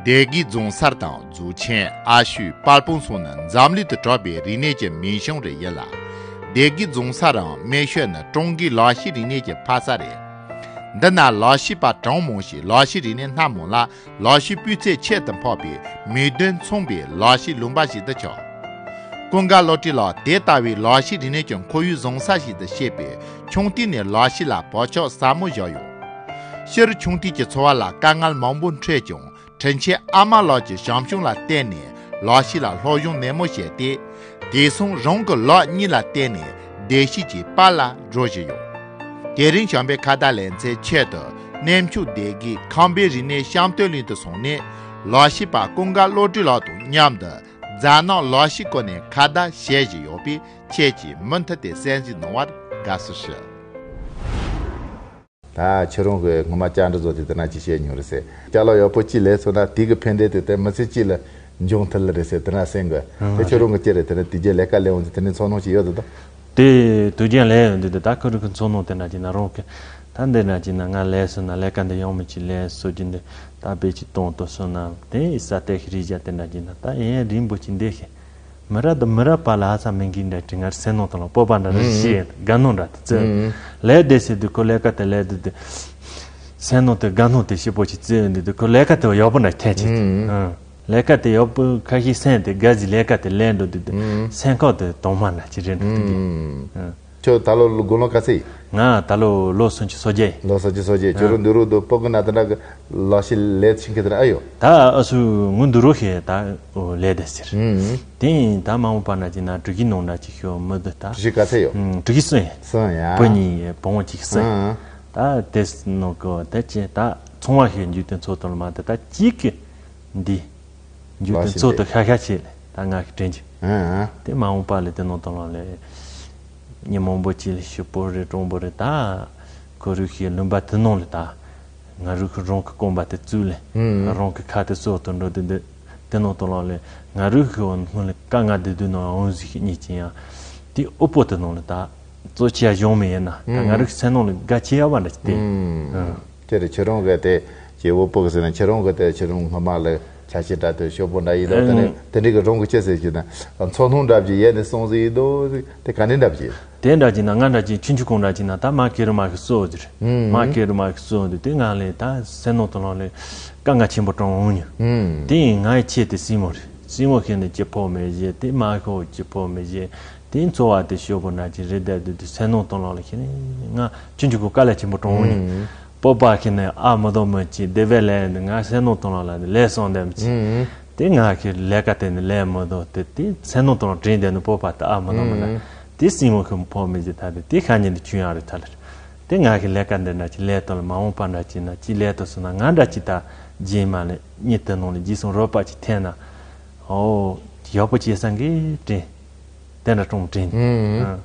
སྡེ་དགེ་རྫོང་གསར་དང་རྫོགས་ཆེན་ཨ་ཤུ་དཔལ་སྤུངས་སོགས་ནི་འཛམ་གླིང་དུ་གྲགས་པའི་རིག་གནས་ཀྱི་མིང་གཞུང་རེ་ཡིན་ལ། སྡེ་དགེ་རྫོང་གསར་རམ་སྨད་ཤོད་ནི་ཀྲུང་གོའི་ལག་ཤེས་རིག་གནས་ཀྱི་ཕ་ས་རེད། འདི་ན་ལག་ཤེས་པ་གྲངས་མང་ཞིང་ལག་ཤེས་རིག་གནས་སྣ་མང་ལ། ལག་ཤེས་སྤུས་ཚད་ཁྱད་དུ་འཕགས་པའི་མིག་མདུན་མཚུངས་པའི་ལག་ཤེས་ལུང་པ་ཞིག་ཏུ་ཆགས། ཀུན་དགའ་བློ་གྲོས་ལགས་དེ་ལྟ་བུའི་ལག་ཤེས་རིག་གནས་ཀྱི་ཁོར་ཡུག་བཟང་ས་ཞིག་ཏུ་སྐྱེས་པས་ཆུང་དུས་ནས་ལག་ཤེས་ལ་བག་ཆགས་ཟབ་མོ་བཞག་ཡོད། སྤྱིར་ཆུང་དུས་ཀྱི་འཚོ་བ་ལ་དཀའ་ངལ་མང་པོ་འཕྲད་ཀྱང་དྲིན་ཆེན་ཨ་མ་ལགས་ཀྱི་བྱམས་སྐྱོང་ལ་བརྟེན་ནས་ལག་ཤེས་ལ་སློབ་སྦྱོང་ནན་མོ་བྱས་ཏེ། དེང་སང་རང་གི་ལག་གཉིས་ལ་བརྟེན་ནས་བདེ་སྐྱིད་ཀྱི་པར་ལ་འགྲོ་བཞིན་ཡོད། དེ་རིང་བྱམས་པའི་ཁ་བརྡ་ལེ་ཚན་ཆེད་དུ་གནས་མཆོག་སྡེ་དགེ་ཁམས་པའི་རིག་གནས་བཤམས་སྟོན་གླིང་དུ་སོང་ནས་ལག་ཤེས་པ་ཀུན་དགའ་བློ་གྲོས་ལགས་དང་མཉམ་དུ་རྫ་ནག་ལག་ཤེས་སྐོར་ནས་ཁ་བརྡ་བྱེད་བཞིན་ཡོད་པས་ཁྱེད་ཀྱིས་མུ་མཐུད་དེ་གསན་གཟིགས་གནང་བར་དགའ་བསུ་ཞུ། ད་ཁྱེད་རང་གིས་སྔོན་མ་བཅར་འདྲི་བཟོ་དེ་དེ་ན་ཅི་བཤད་མྱོང་རེད་ཟེར། ཅ་ལག་ཡག་པོ་ཅི་ལས་སོང་ན་དེ་གི་ཕན་འབྲས་དེ་དེ་མི་ཚེ་གཅིག་ལ་འབྱུང་ཐུབ་ལ་རེད་ཟེར་དེ་ན་གསན་དགོས། དེ་ཁྱེད་རང་གི་ཅི་རེད་དེ་ནི་དེ་རྗེས་ལས་ཀ་ལས་འོང་དུས་དེ་ནི་ཚོར་སྣང་ཅི་ཡོད་དེ་དང་། དེ་དུས་རྒྱུན་ལས་ཡོང་དུས་དེ་ད་ཁོ་རང་གི་ཚོར་སྣང་དེ་འདྲ་ཅིག་ན་རང་གི་ད་འདི་འདྲ་ཅིག་ན་ང་ལས་སོང་ན་ལས་ཀ་འདི་ཡོང་མི་ཅིག་ལས་སོ་རྒྱུ་འདི་ད་དཔེ་ཅིག་གཏོང་དུ་སོང་ན་དེ་ས་དེ་ཤི་རི་ཇ་དེ་འདྲ་ཅིག་ན་ད་ཡན་རིང་པོ་ཅིག་འདི་ཤི། མི་རབས་དང་མི་རབས་བར་ལ་ཧ་ཅང་མི་འགྲིག་འདྲ་དྲི་ངར་སེམས་ནང་དུ་ལ་སྤོབས་པ་འདྲ་རེ་ཞིག་དགའ་སྣང་འདྲ་དེ་བརྩི། ལས་བསྡད་ཟེར་དུས་ཁོ་ལས་ཀ་དེ་ལས་དུས་དེ་སེམས་ནང་དུ་དགའ་སྣང་དེ་ཞེ་པོ་ཅིག་བརྩི་ཡོང་དུས་དེ་ཁོ་ལས་ཀ་དེ་ཡག་པོ་འདྲ་ཁྱད་ཆེ། ལས་ཀ་དེ་ཡག་པོ་ཁ་ཤས་སེམས་དེ་དགའ་ཟིག་ལས་ཀ་དེ་ལས་འགྲོ་དུས་དེ་སེམས་ཁམས་དེ་དྭངས་མ་འདྲ་ཅིག་རེད་འགྲོ་དུས་དེ། ཁྱོད་ད་ལོ་དགུང་ལོ་ག་ཚོད་ཡིན། ང་ད་ལོ་ལོ་སུམ་ཅུ་སོ་བརྒྱད་ཡིན། ལོ་སུམ་ཅུ་སོ་བརྒྱད་ཁྱོད་རང་འདི་རུ་དུ་སྤོ་གི་ན་དེ་འདྲ་གི་ལག་ཤེས་ལས་ཕྱིན་གི་དེ་འདྲ་ཨ་ཡོད། ད་ཨ་སུ་ངུ་འདི་རུ་ཤེས་ད་ལས་དེ་ཟེར། དེ་ཡིན་ད་མ་འོངས་པ་ན་ཅིག་ན་འབྲུག་གི་ནང་ན་ཅིག་ཤོད་མི་འདུག་ད། འབྲུག་ག་ཚད་ཡོད། འབྲུག་གི་སུ་ཡིན། སུ་ཡིན་ཡ། བུ་གཉིས་བུ་མོ་གཅིག་སུ་ཡིན། ད་དེ་ནང་གི་དེ་ཅི་ད་ཚོང་བ་ཤེས་འཇུག་དེ་ཚོ་དོར་མ་དེ་ད་གཅིག་གི་འདི། འཇུག་དེ་ཚོགས་དུ་ཤ་ཤ་བྱས་ལས་ད་ང་གི་དྲན་གྱི། དེ་མ་འོངས་པ་ལས་དེ་ནང་དུ་ལང་ལས། ཉི་མང་པོ་ཅི་ལས་ཞིབ་པོ་རེད་གྲོང་པོ་རེད་ད། ཁོ་རུ་ཤེས་ལུང་པ་དེ་ནང་ལས་ད། ང་རུ་ཁོ་རང་གི་རྐང་པ་དེ་བཙུགས་ལས། རང་གི་ཁ་དེ་སོགས་དུ་འགྲོ་དེ་འདི། དེ་ནང་དུ་ལ་ལས་ང་རུ་ཤི་བ་ནང་ལས་ཀ་ང་དེ་དུས་ནང་འོང་ཟིག་གཉིས་ཀྱི་ཡང་དེ་ཨུ་པོ་དེ་ནང་ལས་ད་གཙོ་ཆེ་ཡ་གཞུང་མི་ཡིན་ན་ད་ང་རུ་ཤི་སེམས་ནང་ལས་དགའ་ཆེ་ཡ་བ་འདྲ་ཅི་དེ། ཨུམ། དེ་རེད། ཁྱེད་རང་གི་དེ་ཀྱི་ཨུ་པོ་གི་ཟེར་ན་ཁྱེད་རང་གི་དེ་ཁྱེད་རང་སྔ་མ་ལ་ཆ་ཤས་འདྲ་དེ་ཤོག་པོ་འདྲ་ཡིན་དོ། དེ་ནས་དེ་འདྲའི་གི་རང་གི་ཅི་ཟེར་གྱི་ན་མཚོ་སྣུམ་འདྲ་བཞི་ཡས་ནས་སོང་ཟིག་ཡིན་དོ། དེ་ག་ནས་འདྲ་བཞི། དེ་འདྲ་གྱི་ན་ང་འདྲ་གྱི་ཆུང་ཆུང་གོང་འདྲ་གྱི་ན་ད་མ་ཀེ་རུ་མ་གི་སོ་ཟེར། མ་ཀེ་རུ་མ་གི་སོ་འདི་དེ་ང་ལས་ད་སེམས་ནང་དུ་ལོང་ལས་དཀའ་ངལ་ཆེན་པོ་གྲོང་འོང་ཉོ། དེ་ཡིན་ང་ཡི་ཆེད་དེ་སྲིང་མོ་རེད། སྲིང་མོ་ཁྱེད་ནས་ཅི་ཕོག་མེད་བཞེས་དེ་མ་ཁོ་ཅི་ཕོག་མེད་བཞེས་དེ་འཚོ་བ་དེ་ཤོག་པོ་འདྲ་གྱི་རེད། དེ་དེ་སེམས་ནང་དུ་ལོང་ལས་ཁྱེད་ནས་ང་ཆུང་ཆུང་གོ་དཀའ་ལས་ཆེན་པོ་གྲོང་འོང་ཉོ། སྤོབས་པ་ཁྱེད་ནས་ཨ་མ་དོ་མ་ཅི་དེ་བས་ལས་འདི་ང་སེམས་ནང་དུ་ལོང་ལ་ལས་སོང་དེ་མ་ཅི། དེ་ང་ཁྱེད་ལས་ཀ་དེ་ནི་ལས་མ་དོ་དེ་དེ་སེམས་ནང་དུ་ལོང་དྲན་དེ་ནི་སྤོབས་པ་དེ་ཨ་མ་དོ་མ་ན། དེ་སྲིང་མོ་ཁོ་ཕོ་མི་ཟེར་ཐལ་ཏེ་དེ་ཁ་ཉིན་དུ་ཆུང་ཡང་རེད་ཐལ་ལེར། དེ་ང་གི་ལས་ཀ་འདི་འདྲ་ཅིག་ལས་དོ་ལ་མ་འོངས་པ་འདྲ་ཅིག་ན་ཅིག་ལས་དོ་སོང་ན་ང་འདྲ་ཅིག་ད་རྗེས་མ་ལས་གཉིད་དུ་ནང་ལ་རྗེས་སོང་རོགས་པ་ཅིག་འཐེན་ན། ཨོ། ཡག་པོ་བྱེད་སང་གི་དྲན། དེ་འདྲ་གྲོང་དྲན། ཨང་།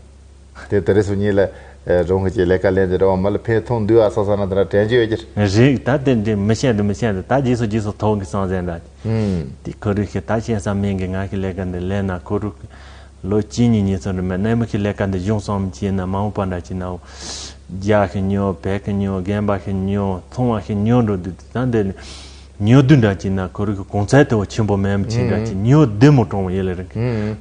དེ་དེ་རེ་སུ་གཉིས་ལ་རོང་གི་ལས་ཀ་ལས་འདི་རོ་མ་ལ་ཕན་ཐོགས་འདུས་ཨ་ས་ས་ན་དེ་འདྲ་དྲན་གྱི་ཡོད་ཀྱི་རེད། ད་དེ་འདྲ་མི་ཤེས་འདུག་མི་ཤེས་འདུག་ད་རྗེས་སུ་རྗེས་སུ་ཐོག་གི་སང་ཟེར་འདྲ། དེ་ཁོ་རུ་ཤི་ད་ཤེས་ས་མིན་གི་ང་གི་ལས་ཀ་འདི་ལས་ན་ཁོ་རུ་ལོ་གཅིག་གཉིས་གཉིས་ཚོ་འདྲ་མེད་ནས་མི་གི་ལས་ཀ་འདི་གཞུང་སོང་བྱས་ན་མ་འོངས་པ་འདྲ་ཅིག་ན་རྒྱ་གི་ཉོ་བལ་གི་ཉོ་རྒན་པ་གི་ཉོ་ཚོང་བ་གི་ཉོ་འགྲོ་འདུག་ད་འདི་ཉོ་དུས་འདྲ་ཅིག་ན་ཁོ་རུ་གི་གོང་ཚད་དེ་བ་ཆེན་པོ་མེད་མི་ཆེ་འདྲ་ཅིག་ཉོ་བདེ་མོ་གྲོང་བ་ཡེ་ལེ་རིང་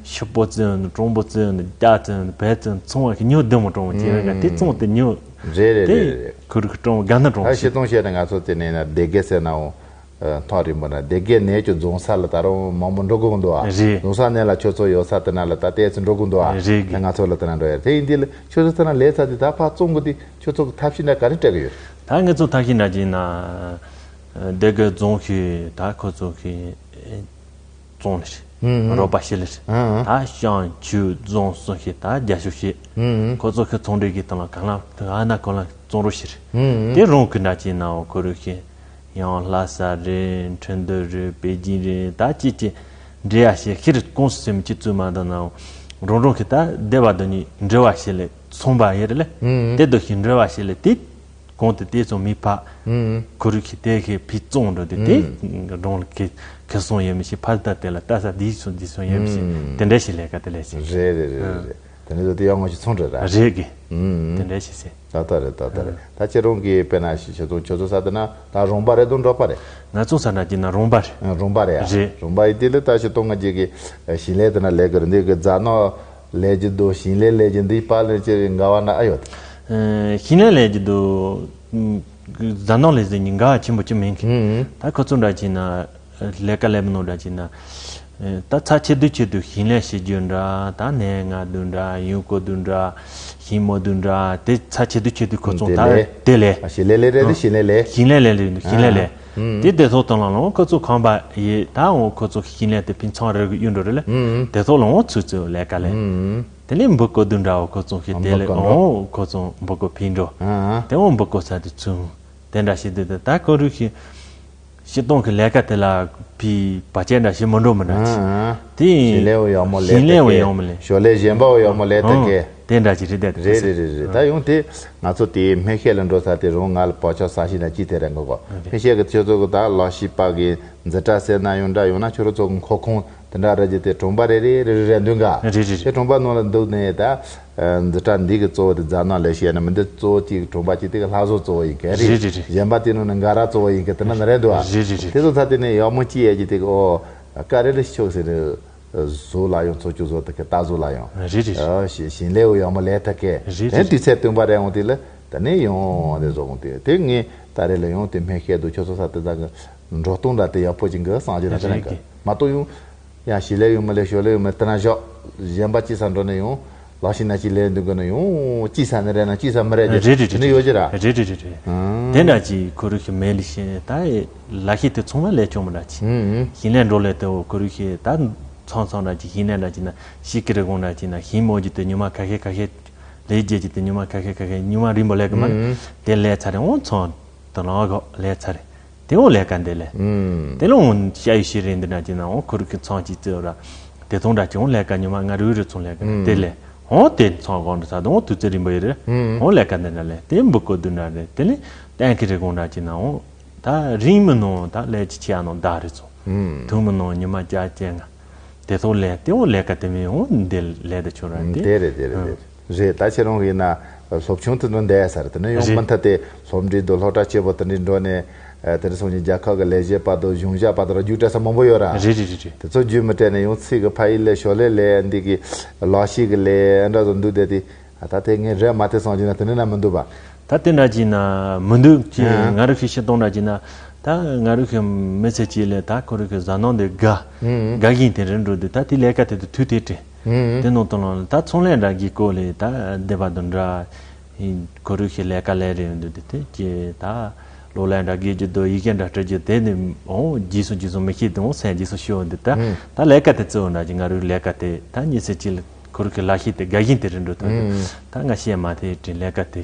ཤི་པོ་བཙོན་ནི་གྲོང་པོ་བཙོན་ནི་རྒྱ་བཙོན་ནི་བལ་བཙོན་ཚོང་བ་གི་ཉོ་བདེ་མོ་གྲོང་བ་ཅིག་རིང་ག་དེ་ཚོང་དེ་ཉོ་རེད་རེད་དེ་རེད་རེད། ཁོ་རུ་གི་གྲོང་བ་དགའ་ན་གྲོང་ད་བ་ཤི་ཞིག་སྟོང་བཤད་ན་ང་ཚོ་དེ་ནས་ན་སྡེ་དགེ་ཟེར་ནའོ། ཐག་རིང་པོ་ན་སྡེ་དགེ་ནས་ཀྱི་རྫོང་ས་ལ་ད་རུང་མང་པོ་འགྲོ་དགོས་འདུག་ཨ། རེད། རྫོང་ས་ནས་ལ་ཁྱོད་ཚོ་ཡོད་ས་དེ་ན་ལ་ད་ལྟའི་ཚོ་འགྲོ་དགོས་འདུག་ཨ། རེད་གི། ད་ང་ཚོ་ལ་དེ་ན་འགྲོ་ཡ་དེ་ཡིན་དུས་ལ་ཁྱོད་ཚོ་དེ་ན་ལས་ཚ་དེ་ད་ཕར་བཙོང་དགོས་དུས་ཁྱོད་ཚོ་གི་ཐབས་ཤེས་འདྲ་ག་རེ་སྤྲད་གི་ཡོད། ད་ང་ཚོ་ཐབས་ཤེས་འདྲ་ཅིག་ན་སྡེ་དགེ་རྫོང་གི་ད་ཁོ་ཚོ་གི་བཙོང་ལེ་རེད། རོགས་པ་བྱེད་ལེ་རེད། ད་ཤང་ཆུ་རྫོང་སོགས་ཤིག་ད་རྒྱ་ཤོག་ཤིག་ཁོ་ཚོ་གི་ཚོང་འབྲེལ་གི་སྟེང་ལ་གང་ལ་གང་ན་གང་ལ་བཙོང་རོགས་བྱེད་རེད། དེ་རང་གི་འདྲ་ཅིག་ན་འོ་ཁོ་རུ་ཤིག་ཡང་ལྷ་ས་རེད། ཁྲིན་ཏུ་རེད། པེ་ཅིན་རེད། ད་ཅི་ཅི་འདྲེ་ཡ་ཞེ་ཁྱི་རེད། ཀོང་སུ་སེམས་ཅི་བཙུན་མ་དང་ན་རང་རང་གི་ད་སྡེ་བ་དུ་ནི་འབྲེལ་བ་ཞེ་ལེ་ཚོང་པ་ཡེ་རེད་ལེ། དེ་དུ་ཞིག་འབྲེལ་བ་ཞེ་ལེ་དེ་གོང་དུ་དེ་ཚོ་མི་ཕ་ཁོ་རུ་ཤིག་དེ་ཤིག་ཕི་བཙོང་འགྲོ་དེ་དེ་རང་ལ་ཁེ་ཁེ་སོང་ཡོད་མི་ཤེས། ཕ་ད་དེ་ལ་ལྟ་ས་དེ་སོང་དེ་སོང་ཡོད་མི་ཤེས། དེ་འདྲ་ཞིག་ལས་ཀ་དེ་ལས་ཤིག་རེད་རེད་རེད་རེད། དེ་ནས་ད་དེ་ཡང་ངོ་ཤེས་ཚོང་འདྲ་ར། རེད་གི། དེ་འདྲ་ཞིག་ཟེར། ད་ལྟ་རེད་ད་ལྟ་རེད། ད་ཁྱེད་རང་གིས་དཔེར་ན་ཞིག་ཁྱོད་ཚོ་ཁྱོད་ཚོ་ས་དེ་ན་ད་རོང་པ་རེད་དང་འབྲོག་པ་རེད། ང་ཚོ་ས་ན་གྱི་ན་རོང་པ་རེད། ཨ། རོང་པ་རེད་ཨ། རེད། རོང་པ་ཡིན་དུས་ལ་ད་ཞིག་གཏོང་ང་རྒྱལ་གི་ཞིང་ལས་དེ་ན་ལས་གི་རེད། འདི་གི་རྫ་ནག་ལས་ཀྱི་འདུག་ཞིང་ལས་ལས་ཀྱི་འདི་པ་ལས་ཀྱི་འགལ་བ་ན་ཨ་ཡོད། ཨ། ཞིང་ལས་ལས་ཀྱི་འདུག་རྫ་ནག་ལས་ཟེར་ནི་འགལ་བ་ཆེན་པོ་ཅི་མིན་གི། ད་ཁོ་ཚོ་འདྲ་ཅིག་ན་ལས་ཀ་ལས་མི་ནོ་འདྲ་ཅིག་ན། ཨེ། ད་ཚ་ཆེ་དུས་ཆེ་དུས་ཞིང་ལས་བྱེད་རྒྱུ་འདྲ། ད་ནས་ང་དུ་འདྲ། ཡུལ་སྐོར་དུ་འདྲ། ཞིང་མོ་དུ་འདྲ། དེ་ཚ་ཆེ་དུས་ཆེ་དུས་ཁོ་ཚོ་ད་དེ་ལས། ཨ། ཞིང་ལས་ལས་རེད་དེ་ཞིང་ལས་ལས། ཞིང་ལས་ལས་རེད་ཞིང་ལས་ལས། ཨ། དེ་དེ་ཚོ་དང་ལ་ལོང་ཁོ་ཚོ་ཁང་པ་ཡེ་ད་འོང་ཁོ་ཚོ་ཞིང་ལས་དེ་ཕིན་ཚང་རེ་གི་གཡུག་འགྲོ་རེད་ལ། དེ་ཚོ་ལ་འོང་ཚུར་ཚུར་ལས་ཀ་ལས། དེ་ལས་འབུ་གོ་དུ་འདྲ་འོ་ཁོ་ཚོ་ཞིག་དེ་ལས་འོང་ཁོ་ཚོ་འབུ་གོ་ཕིན་འགྲོ། ཨ། དེ་འོང་འབུ་གོ་ས་དེ་ཚུར། དེ་འདྲ་ཞིག་འདུག་ད་ཁོ་རུ་ཤི་ཤི་སྟོང་གི་ལས་ཀ་དེ་ལ་ཕི་བ་ཅན་འདྲ་ཞིག་མི་འགྲོ་མི་འདྲ་ཅི། ཨ། དེ་ཞིང་ལས་འོ་ཡག་མོ་ལས་ཞིང་ལས་འོ་ཡག་མོ་ལས། ཞོར་ལས་གཞན་པ་འོ་ཡག་མོ་ལས་ཐད་ཀའི། དེ་འདྲ་ཅིག་རེད་དེ། རེད་རེད་རེད་རེད། ད་ཡོང་དེ་ང་ཚོ་དེའི་སྨན་ཤེད་ལ་འགྲོ་ས་དེ་རུང་ང་ལ་བག་ཆགས་བཟང་ཞིག་ན་ཅི་དེ་རེད་འགོ་གོ། སྨན་ཤེད་གི་ཁྱོད་ཚོ་གི་ད་ལག་ཤེས་པ་གི་འཛིན་གྲྭ་ཟེར་ན་ཡོང་འདྲ་ཡོང་ན་ཁྱོད་རང་ཚོ་གི་མཁོ་ཁོང་དེ་འདྲ་རེད་ཀྱི་དེ་གྲོང་པ་རེ་རེ་རེ་རེ་རེ་འདུག་ག་རེད་རེད་རེད། དེ་གྲོང་པ་ནང་ལ་འདུག་ནས་ད། འཛིན་གྲྭ་འདི་གི་གཙོ་བོ་དེ་རྫ་ནག་ལས་བཤད་ན་མི་འདི་གཙོ་བོ་གཅིག་གྲོང་པ་གཅིག་དེ་གི་ལྷ་བཟོ་གཙོ་བོ་ཡིན་གི་རེད། རེད་རེད་རེད། གཞན་པ་དེ་ནང་ནས་འགའ་ར་གཙོ་བོ་ཡིན་གི་དེ་ན་ནི་རེད་འདུག་ཨ། རེད་རེད་རེད། དེ་ཚོ་ཚ་དེ་ནས་ཡག་མོ་ཅི་ཡས་ཀྱི་དེ་གི་ཨོ། ཀ་རེ་ལ་ཤོག་ཟེར་ནས་བཟོ་ལ་ཡང་འཚོ་བཅུད་བཟོ་ཐུབ་གི་རྟ་བཟོ་ལ་ཡང་། རེད་རེད་རེད། ཨ་ཞི་ཞིང་ལས་འོ་ཡག་མོ་ལས་ཐུབ་གི། རེད་དེ་རེད། དུས་ཚོད་བསྟུན་པ་རེད་འོང་དེ་ལ་ད་ནས་ཡང་དེ་བཟོ་འོང་དེ་དེ་ངས་ད་རེ་ལ་ཡང་དེ་སྨན་ཤེད་དུ་ཁྱོད་ཚོ་ཚ་དེ་ད་གི་འགྲོ་སྟངས་འདྲ་དེ་ཡག་པོ་ཅིག་གི་སངས་རྒྱས་ན་དེ་རེད་གི་མ་གཏོགས་ཡང་། ཡང་ཞིང་ལས་ཡོད་མ་ལས་ཞོར་ལས་ཡོད་མ་ལས་དེ་ན་ཞོག་གཞན་པ་ཅི་ས་འགྲོ་ནས་ཡོང་། ལག་ཤེས་ན་ཅི་ལས་འདུག་གི་ན་ཡོང་ཅི་ས་ནས་རེད་ན་ཅི་ས་མི་རེད་རེད་རེད་རེད། དེ་ནས་ཡོད་ཀྱི་ར། རེད་རེད་རེད་རེད། ཨང་། དེ་འདྲ་ཅིག་ཁོ་རུ་ཤི་མེད་ལི་ཤེ་ད་ལ་ཤི་དེ་ཚང་མ་ལས་ཆོག་མི་འདྲ་ཅི། ཨང་ཨང་། ཞིང་ལས་འགྲོ་ལས་དེ་འོ་ཁོ་རུ་ཤི་ད་ཚང་ཚང་འདྲ་ཅི་ཞིང་ལས་འདྲ་ཅི་ན་ཤི་ཀི་རེ་གོང་འདྲ་ཅི་ན་ཞིང་མོ་ཅི་དེ་ཉུ་མ་ཁ་ཤས་ཁ་ཤས་ལས་རྒྱས་ཅི་དེ་ཉུ་མ་ཁ་ཤས་ཁ་ཤས་ཉུ་མ་རིང་པོ་ལས་གི་མ་ཨང་ཨང་། དེ་ལས་ཚར་རེ་འོང་ཚང་དེ་ལ་གོ་ལས་ཚར་རེ། དེ་འོང་ལས་ཀ་འདི་ལས། ཨུམ། དེ་ལ་འོང་ཤ་ཡི་ཤི་རེ་འདི་འདྲ་ཅིག་ན་འོང་ཁུ་རུ་ཁི་ཚང་ཅིག་བཙལ་ར། དེ་ཚོང་འདྲ་ཅིག་འོང་ལས་ཀ་ཉི་མ་ང་རུ་རུ་ཚོང་ལས་ཀ་ཨུམ། དེ་ལས། འོང་དེ་ཚང་གོང་དུ་ས་དང་འོང་དུས་ཚོད་རིང་པོ་ཡི་རེད། ཨུམ། འོང་ལས་ཀ་འདི་འདྲ་ལས་དེ་འབུ་ཀོ་འདི་འདྲ་རེད་དེ་ལས་གཏན་ཁི་རེ་གོང་འདྲ་ཅིག་ན་འོང་ད་རིང་མི་ནོ་ད་ལས་ཅི་ཆེ་ཡ་ནོ་ད་རེད་ཚོང་ ཐུགས་མི་གནང་ཉི་མ་བརྒྱ་བཅོ་ལྔ། དེ་ཚོ་ལས་དེ་འོ་ལས་ཀ་དེ་མིན་འོ་འདི་ལས་དེ་ཆོ་ར་དེ། དེ་རེད་དེ་རེད་དེ་རེད། ད་ཁྱེད་རང་གིས་ན་སློབ་ཆུང་དུ་ནི་འདས་ས་རེད། དེ་ནས་ཡང་རེད། མུ་མཐུད་དེ་སློབ་འབྲིང་དུ་སློབ་གྲྭ་ཆེ་པོ་དེ་འདྲའི་འགྲོ་ནས། ཨ། དེ་རིང་སང་ཉིན་རྒྱལ་ཁབ་ཀྱི་ལས་བྱེད་པ་དང་གཞུང་ཞབས་པ་དང་རྒྱུགས་སྤྲད་ས་མང་པོ་ཡོད་ར། རེད་རེད་རེད་རེད། དེ་ཚོ་རྒྱུས་མི་སྤྲད་ནས་ཡང་ཚིག་གི་ཕ་ཡུལ་ལས་ཞོར་ལས་ལས་འདི་གི་ལག་ཤེས་ཀྱི་ལས་འདྲ་ཚོ་འདུག་བསྡད་དེ། ཨ། ད་དེ་ངས་རེད་མ་དེ་སང་ཉིན་ན་དེ་འདྲ་ན་མི་འདུག་པ། ད་དེ་འདྲ་ཅིག་ན་མི་འདུག་ཅེས། ཨ། ང་རང་གི་ཤེས་སྟངས་འདྲ་ཅིག་ན། ད་ང་རང་གི་མི་ཚེ་གཅིག་ལས་ད་ཁོ་རང་གི་བཟའ་ནང་དེ་དགའ། ཨ། དགའ་བཞིན་དེ་རིང་འགྲོ་དུས་ད་དེ་ལས་ཀ་དེ་དུ་དུས་དེ་དྲན། ཨ། དེ་ནང་དུ་ལ་ད་ཚོང་ལས་འདྲ་གི་སྐོར་ལས་ད་བསྡད་པ་དང་འདྲ། ཁོ་རང་གི་ལས་ཀ་ལས་རེད་འདུག་དེ་དེ་ཀྱེ་ད་གློག་ཀླད་འདྲ་སྒེར་གྱི་དུ་ཡི་གེ་འདྲ་སྤྲོད་རྒྱུ་དེ་ནི་འོང་རྗེས་སུ་རྗེས་སུ་མི་ཤེས་དུ་འོང་སེམས་རྗེས་སུ་ཤོར་འདུག་ད་ཨ། ད་ལས་ཀ་དེ་གཙོ་བོ་འདྲ་གི་ང་རང་གི་ལས་ཀ་དེ་ད་མི་ཚེ་གཅིག་ལ་ཁོ་རང་གི་ལག་ཤེས་དེ་དགའ་བཞིན་དེ་རེད་འགྲོ་ཐུབ་འདུག་ཨ། ད་ང་བཤད་མ་ཐེ་དྲན་ལས་ཀ་དེ།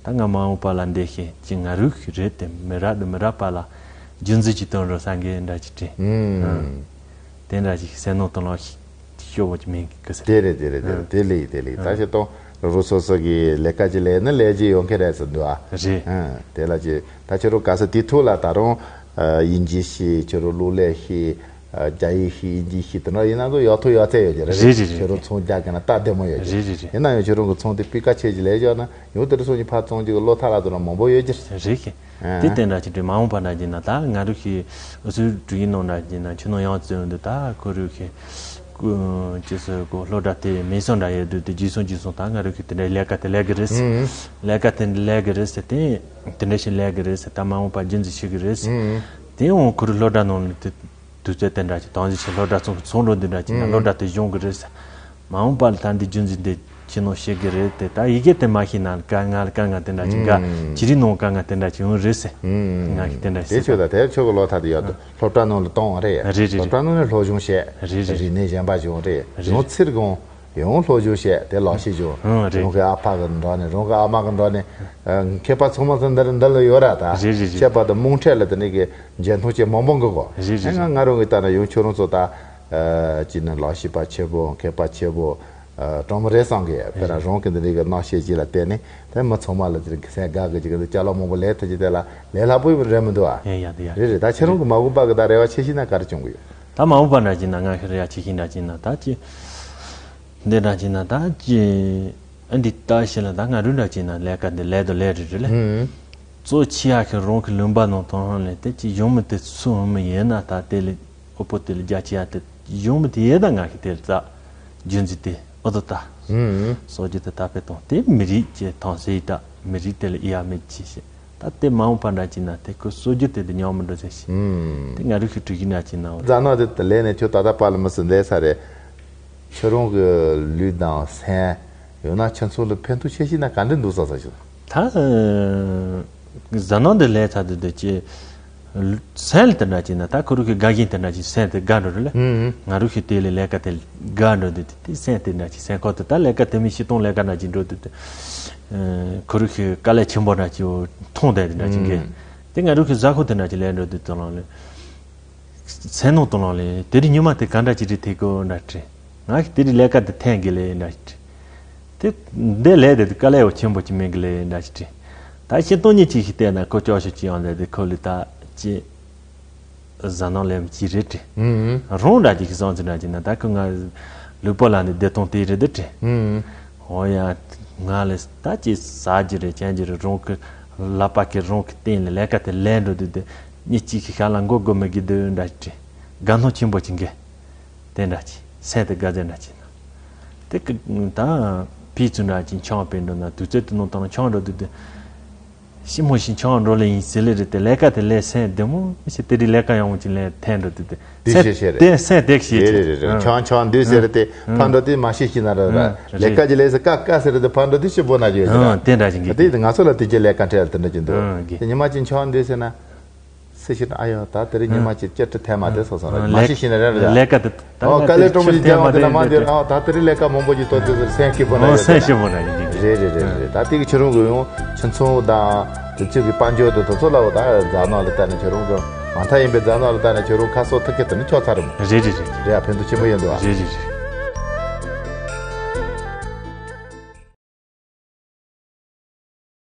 ད་ང་མ་འོངས་པ་ལ་འདི་ཤེས་ཀྱི་ང་རང་གི་རེད་དེ་མི་རག་དུ་མི་རག་པ་ལ་རྒྱུན་འཛིན་གྱི་དོན་རུ་སང་གེ་འདྲ་གི་དྲན། ཨ། དེ་འདྲ་ཞིག་སེམས་ནང་དུ་ལོག་ཤོ་བོ་ཅི་མིན་གི་ཟེར། དེ་རེད་དེ་རེད་དེ་རེད། ཨ། དེ་ལེགས་དེ་ལེགས། ད་ཨ། ཤེས་སྟངས་རུ་སོ་སོ་གི་ལས་ཀ་ཅིག་ལས་ན་ལས་ཀྱི་ཡོང་མཁན་རེད་ཟེར་འདུག་ཨ། རེད། ཨ། དེ་ལ་ཅི་ད་ཁྱོད་རང་ག་ས་དེ་ཐུག་ལ་ད་རུང་ཨ། དབྱིན་ཇི་ཤེས། ཁྱོད་རང་གློག་ཀླད་ཤེས། ཨ། རྒྱ་ཡིག་ཤེས། དབྱིན་ཇི་ཤེས། དེ་འདྲ་ཡིན་ན་ཚོ་ཡག་ཐུག་ཡག་ཚད་ཡོད་ཀྱི་རེད། རེད་རེད་རེད། ཁྱོད་རང་ཚོང་རྒྱག་གི་ན་སྟབས་བདེ་མོ་ཡོད་ཀྱི་རེད། རེད་རེད་རེད། ཡིན་ན་ཡང་ཁྱོད་རང་གི་ཚོང་དེ་སྤུས་ཀ་ཆེ་ཅིག་ལས་བཞག་ན་ཡང་དེ་རུ་སོང་ཉི་ཕར་ཚོང་རྒྱུ་གི་བློ་ཐག་ལ་དུ་ན་མང་པོ་ཡོད་ཀྱི་རེད། རེད་ཀྱི། དེ་བསྟན་འདྲ་ཅིག་འདྲ་མ་འོངས་པ་འདྲ་ཅིག་ན་ད་ང་རུ་ཤི་ཨུ་ཚུགས་འགྲུ་ཡིན་ནོ་འདྲ་ཅིག་ན་ཁྱོད་ནོ་ཡང་བཙོན་འདུག་ད་ཁོ་རུ་ཤི་ཀུ་ཅི་སོ་ཀུ་སློབ་གྲྭ་དེ་མེད་སོང་འདྲ་ཡོད་འདུག་དེ་རྗེས་སོང་རྗེས་སོང་ད་ང་རུ་ཤི་དེ་འདྲའི་ལས་ཀ་དེ་ལས་གི་རེད་ཟེར། ཨུ། ལས་ཀ་དེ་ལས་གི་རེད་ཟེར། དེ་དེ་འདྲ་ཞིག་ལས་གི་རེད་ཟེར། ད་མ་འོངས་པ་རྒྱུན་འཛིན་བྱེད་གི་རེད་ཟེར། ཨུ། དེ་འོང་ཁོ་རུ་སློབ་གྲྭ་ནང་ལ་དེ། དུས་ཚོད་དེ་འདྲ་ཅིག་དང་ཞིག་ཅིག་སློབ་གྲྭ་ཚོང་ཚོང་འགྲོ་འདི་འདྲ་ཅིག་ན་ཨུ། སློབ་གྲྭ་དེ་སྦྱོང་གི་རེད་ཟེར། མ་འོངས་པ་ལ་ད་འདི་རྒྱུན་འཛིན་དེ་ཁྱེད་ནང་བཤད་གི་རེད་དེ། ད་ཡི་གེ་དེ་མ་ཤེས་ན་དཀའ་ངལ་དཀའ་ངལ་དེ་འདྲ་ཅིག་འགའ་ཨུ། ཅི་རིགས་ནང་དཀའ་ངལ་དེ་འདྲ་ཅིག་ཡོང་རེད་ཟེར། ཨུ། ང་གི་དེ་འདྲ་དེ་ཞིག་ཆོས་ད་དེ་ཆོས་གི་ལོ་ཐ་དེ་ཡོད་དོ། སློབ་གྲྭ་ནང་ལ་གཏོང་བ་རེད། རེད་རེད་རེད། སློབ་གྲྭ་ནང་ནས་སློབ་སྦྱོང་བྱས། རེད་རེད། རིག་གནས་གཞན་པ་སྦྱོང་རེད། རེད། ཡང་ཚིར་གང་ཡང་སློབ་སྦྱོང་བྱས་དེ་ལག་ཤེས་སྦྱོང་། ཨང་། རེད། རང་གི་ཨ་ཕ་གི་འགྲོ་ནས་རང་གི་ཨ་མ་གི་འགྲོ་ནས་མཁས་པ་ཚང་མ་ཚོ་འདིར་འདི་ལ་ཡོད་ར་ད། རེད་རེད་རེད། བཤད་པ་དང་རྨོངས་འཕྲད་ལ་དེ་ནས་གི་འཇོན་ཐང་ཅན་མང་པོ་འགི་གོ། རེད་རེད། ང་ང་རང་གི་ལྟ་ན་ཡང་ཁྱོད་རང་ཚོ་ད་ཅི་ནས་ལག་ཤེས་པ་ཆེ་པོ་མཁས་པ་ཆེ་པོ་གྲོང་མི་རེད་བསམ་གི། དཔེར་ན་རང་གི་འདི་ནས་གི་རྣམ་ཤེས་ཅིག་ལ་བརྟེན་ནས་དེ་མི་ཚང་མ་ལ་དེ་གི་སེམས་དགའ་གི་ཅིག་གི་ཅ་ལག་མང་པོ་ལས་ཐུབ་ཀྱི་དེ་ལ་ལས་སླ་པོ་རེད་མི་འདུག་ཨ། ཡ་ཡ་དེ་ཡ། རེད་རེད། ད་ཁྱེད་རང་གི་མ་གུ་པ་གི་ད་རེ་བ་ཆེ་ཤོས་ན་ག་རེ་བྱུང་གི་ཡོད། ད་མ་འོངས་པ་འདྲ་ཅིག་ན་ང་ཤི་རེ་ཡ་ཆེ་ཤིང་འདྲ་ཅིག་ན་ད་ཅི། འདི་འདྲ་ཅིག་ན་ད་ཅི། ཨ་འདི་ལྟ་ཞིག་ལ་ད་ང་རུ་འདྲ་ཅིག་ན་ལས་ཀ་འདི་ལས་དོ་ལས་རེ་རེ་ལས། ཧུམ། གཙོ་ཆེ་ཡ་ཤི་རང་གི་ལུང་པ་ནང་དང་ཧང་ལས་དེ་ཅི་གཞུང་མི་དེ་སུ་ཧང་མི་ཡིན་ན་ད་དེ་ལས་ཨོ་པོ་དེ་ལས་རྒྱ་ཆེ་ཡ་དེ་གཞུང་མི་དེ་ཡེ་ད་ང་ཤི་དེ་ལ་ད་རྒྱུན་འཛིན་དེ་ཨོ་དོ་ད། ཧུམ། སོ་རྒྱུ་དེ་ད་པེ་དང་དེ་མི་རིགས་ཀྱི་ཐང་སེ་ཡི་ད་མི་རིགས་དེ་ལ་ཨི་ཡ་མེད་ཅི་ཞེ། ད་དེ་མ་འོངས་པ་འདྲ་ཅིག་ན་དེ་ཁོ་སྲོལ་རྒྱུན་དེ་དུ་ཉམས་མི་འགྲོ་ཟེར་ཞིང་། ཨུམ། དེ་ང་རུ་ཤི་དྲུག་གི་འདྲ་ཅིག་ན། རྫ་ནག་དེ་དུ་ལས་ནས་ཁྱོད་ད་ལྟ་པ་ལ་མི་སྲིད་འདས་ས་རེད། ཁྱོད་རང་གི་ལུས་དང་སེམས་ཡང་ན་ཁྱིམ་ཚང་ལ་ཕན་ཐོགས་ཆེ་ཤོས་ན་ག་འདྲ་འདུག་ས་ས་ཞིག་ད་རྫ་ནག་འདི་ལས་ཚ་དུ་དུ་ཅི། སེམས་ལ་དེ་འདྲ་ཅིག་ན་ད་ཁོ་རུ་ཤི་དགའ་བཞིན་དེ་འདྲ་ཅིག་སེམས་དེ་དགའ་འགྲོ་རུ་ལ། ཨུམ། ང་རུ་ཤི་དེ་ལས་ལས་ཀ་དེ་དགའ་འགྲོ་དུ་དེ་སེམས་དེ་འདྲ་ཅིག་སེམས་ཁོག་དེ་ད་ལས་ཀ་དེ་མི་ཤི་སྟོང་ལས་ཀ་འདྲ་ཅིག་འགྲོ་དུ་དེ། ཁོ་རུ་ཤི་དཀའ་ལས་ཆེན་པོ་འདྲ་ཅིག་མཐོང་དེ་འདྲ་ཅིག་གི། ཨུམ། དེ་ང་རུ་ཤི་གཟའ་ཁོ་དེ་འདྲ་ཅིག་ལས་འགྲོ་དུ་དེ་ལང་ལ། སེམས་ནང་དུ་ལང་ལ་དེ་རིང་ཉི་མ་དེ་ག་འདྲ་ཅིག་རེད་དེ་གོ་འདྲ་དྲན། ང་ཤི་དེ་རིང་ལས་ཀ་དེ་འཐེན་གི་ལས་འདྲ་ཅིག་དྲན། དེ་འདི་ལས་དེ་དཀའ་ལས་འོ་ཆེན་པོ་ཅིག་མིན་གི་ལས་འདྲ་ཅིག་དྲན། ད་ཤི་སྟོང་ཉིད་ཅིག་ཤི་བལྟས་ན་ཁོ་ཅོག་ཤི་ཅི་ཡང་ལས་དེ་ཁོ་ལས་ད་ཅི། གཟའ་ནང་ལེམ་ཅི་རེད་དྲི། ཨུམ། རོང་འདྲ་ཅིག་གི་སོང་ཅི་འདྲ་ཅིག་ན་ད་ཁོ་ང་ལུས་པོ་ལ་ནི་བདེ་ཐང་དེ་རེད་དེ་དྲི། ཨུམ། འོ་ཡ། ང་ལས་ད་ཅི་ཟ་རྒྱུ་རེད་ཅན་རྒྱུ་རེད། རོང་གི་ལག་པ་གི་རོང་གི་སྟེང་ལ་ལས་ཀ་དེ་ལས་འགྲོ་དུས་དེ་མི་གཅིག་གི་ཤ་ལ་མགོ་དགོས་མི་གི་དུ་འདྲ་ཅིག་དྲི། དགའ་སྣང་ཆེན་པོ་ཅིག་གི། དེ་འདྲ་ཅིག་སེམས་དེ་དགའ་ཚད་འདྲ་ཅིག་ན། དེ་གི་ད་ཕི་ཚུ་འདྲ་ཅིག་ཆང་སྤེལ་འགྲོ་ན་དུས་ཚོད་དེ་ནང་དང་ཆང་འགྲོ་དུས་དེ། ཤི་མོ་ཤི་ཆང་འགྲོ་ལེ་ཡིན་ཟེར་ལེ་རེད་དེ་ལས་ཀ་དེ་ལས་སེམས་བདེ་མོ་མི་ཤེས་དེ་རིང་ལས་ཀ་ཡག་མོ་ཅིག་ལས་འཐེན་འགྲོ་དུས་དེ་འདི་སེམས་ཤེས་ཤེས་རེད། དེ་སེམས་དེ་ཤེས་རེད་ཅིག་རེད་རེད་རེད། ཆང་ཆང་འདི་ཟེར་རེད་དེ་ཕར་འགྲོ་དུས་མ་ཤེས་ཤེས་ན་ར་ར་ལས་ཀ་ཅིག་ལས་ཟེར་ཀ་ཀ་ཟེར་རེད་དེ་ཕར་འགྲོ་དུས་ཤི་བོ་ན་ཅིག་ཡོད་ཅིག་ར། དེ་འདྲ་ཅིག་གི་དེ་ང་ཚོ་ལ་དེ་ཅིག་ལས་ཀ་འཕྲད་དེ་འདྲ་ཅིག་འདུག་དེ་ཉི་མ་ཅིག་ཆང་འདི་ཟེར་ན། སེ་ཤི་ཨ་ཡོ་ད་དེ་རིང་ཉི་མ་ཅིག་ཅི་ཏི་ཐལ་མ་དེ་སོང་སོང་ར་མ་ཤི་ཤི་ན་ར་ར་ལས་ཀ་དེ་ད་ཨོ་ཀ་ལེ་ཀྲོང་མི་ཅི་ཏི་ཐལ་མ་དེ་ན་མ་དེ་ཨོ་ད་དེ་རིང་ལས་ཀ་མང་པོ་ཅིག་ཏོ་དེ་སེམས་སྐྱིད་པོ་ན་ཡོད་སེམས་ཤི་མོ་ན་ཡིན་རེད་རེད་རེད་རེད། ད་དེ་གི་ཁྱེད་རང་གི་ཡང་ཁྱིམ་ཚང་དང་དེ་ཚོ་གི་དཔལ་འབྱོར་དེ་དེ་ཚོ་ལ་འོ་ད་རྫ་ནག་ལ་ལྟ་ན་ཁྱེད་རང་གི་མ་མཐའ་ཡིན་པའི་རྫ་ནག་ལ་ལྟ་ན་ཁྱེད་རང་ཁ་གསོ་ཐུབ་ཀྱི་དེ་ནི་ཆོག་ཚར་རེད་མོ། རེད་རེད་རེད། རེད་ཨ་ཕན་ཐོགས་ཆེན་པོ་ཡོད་འདུག་ཨ། རེད་རེད་རེད།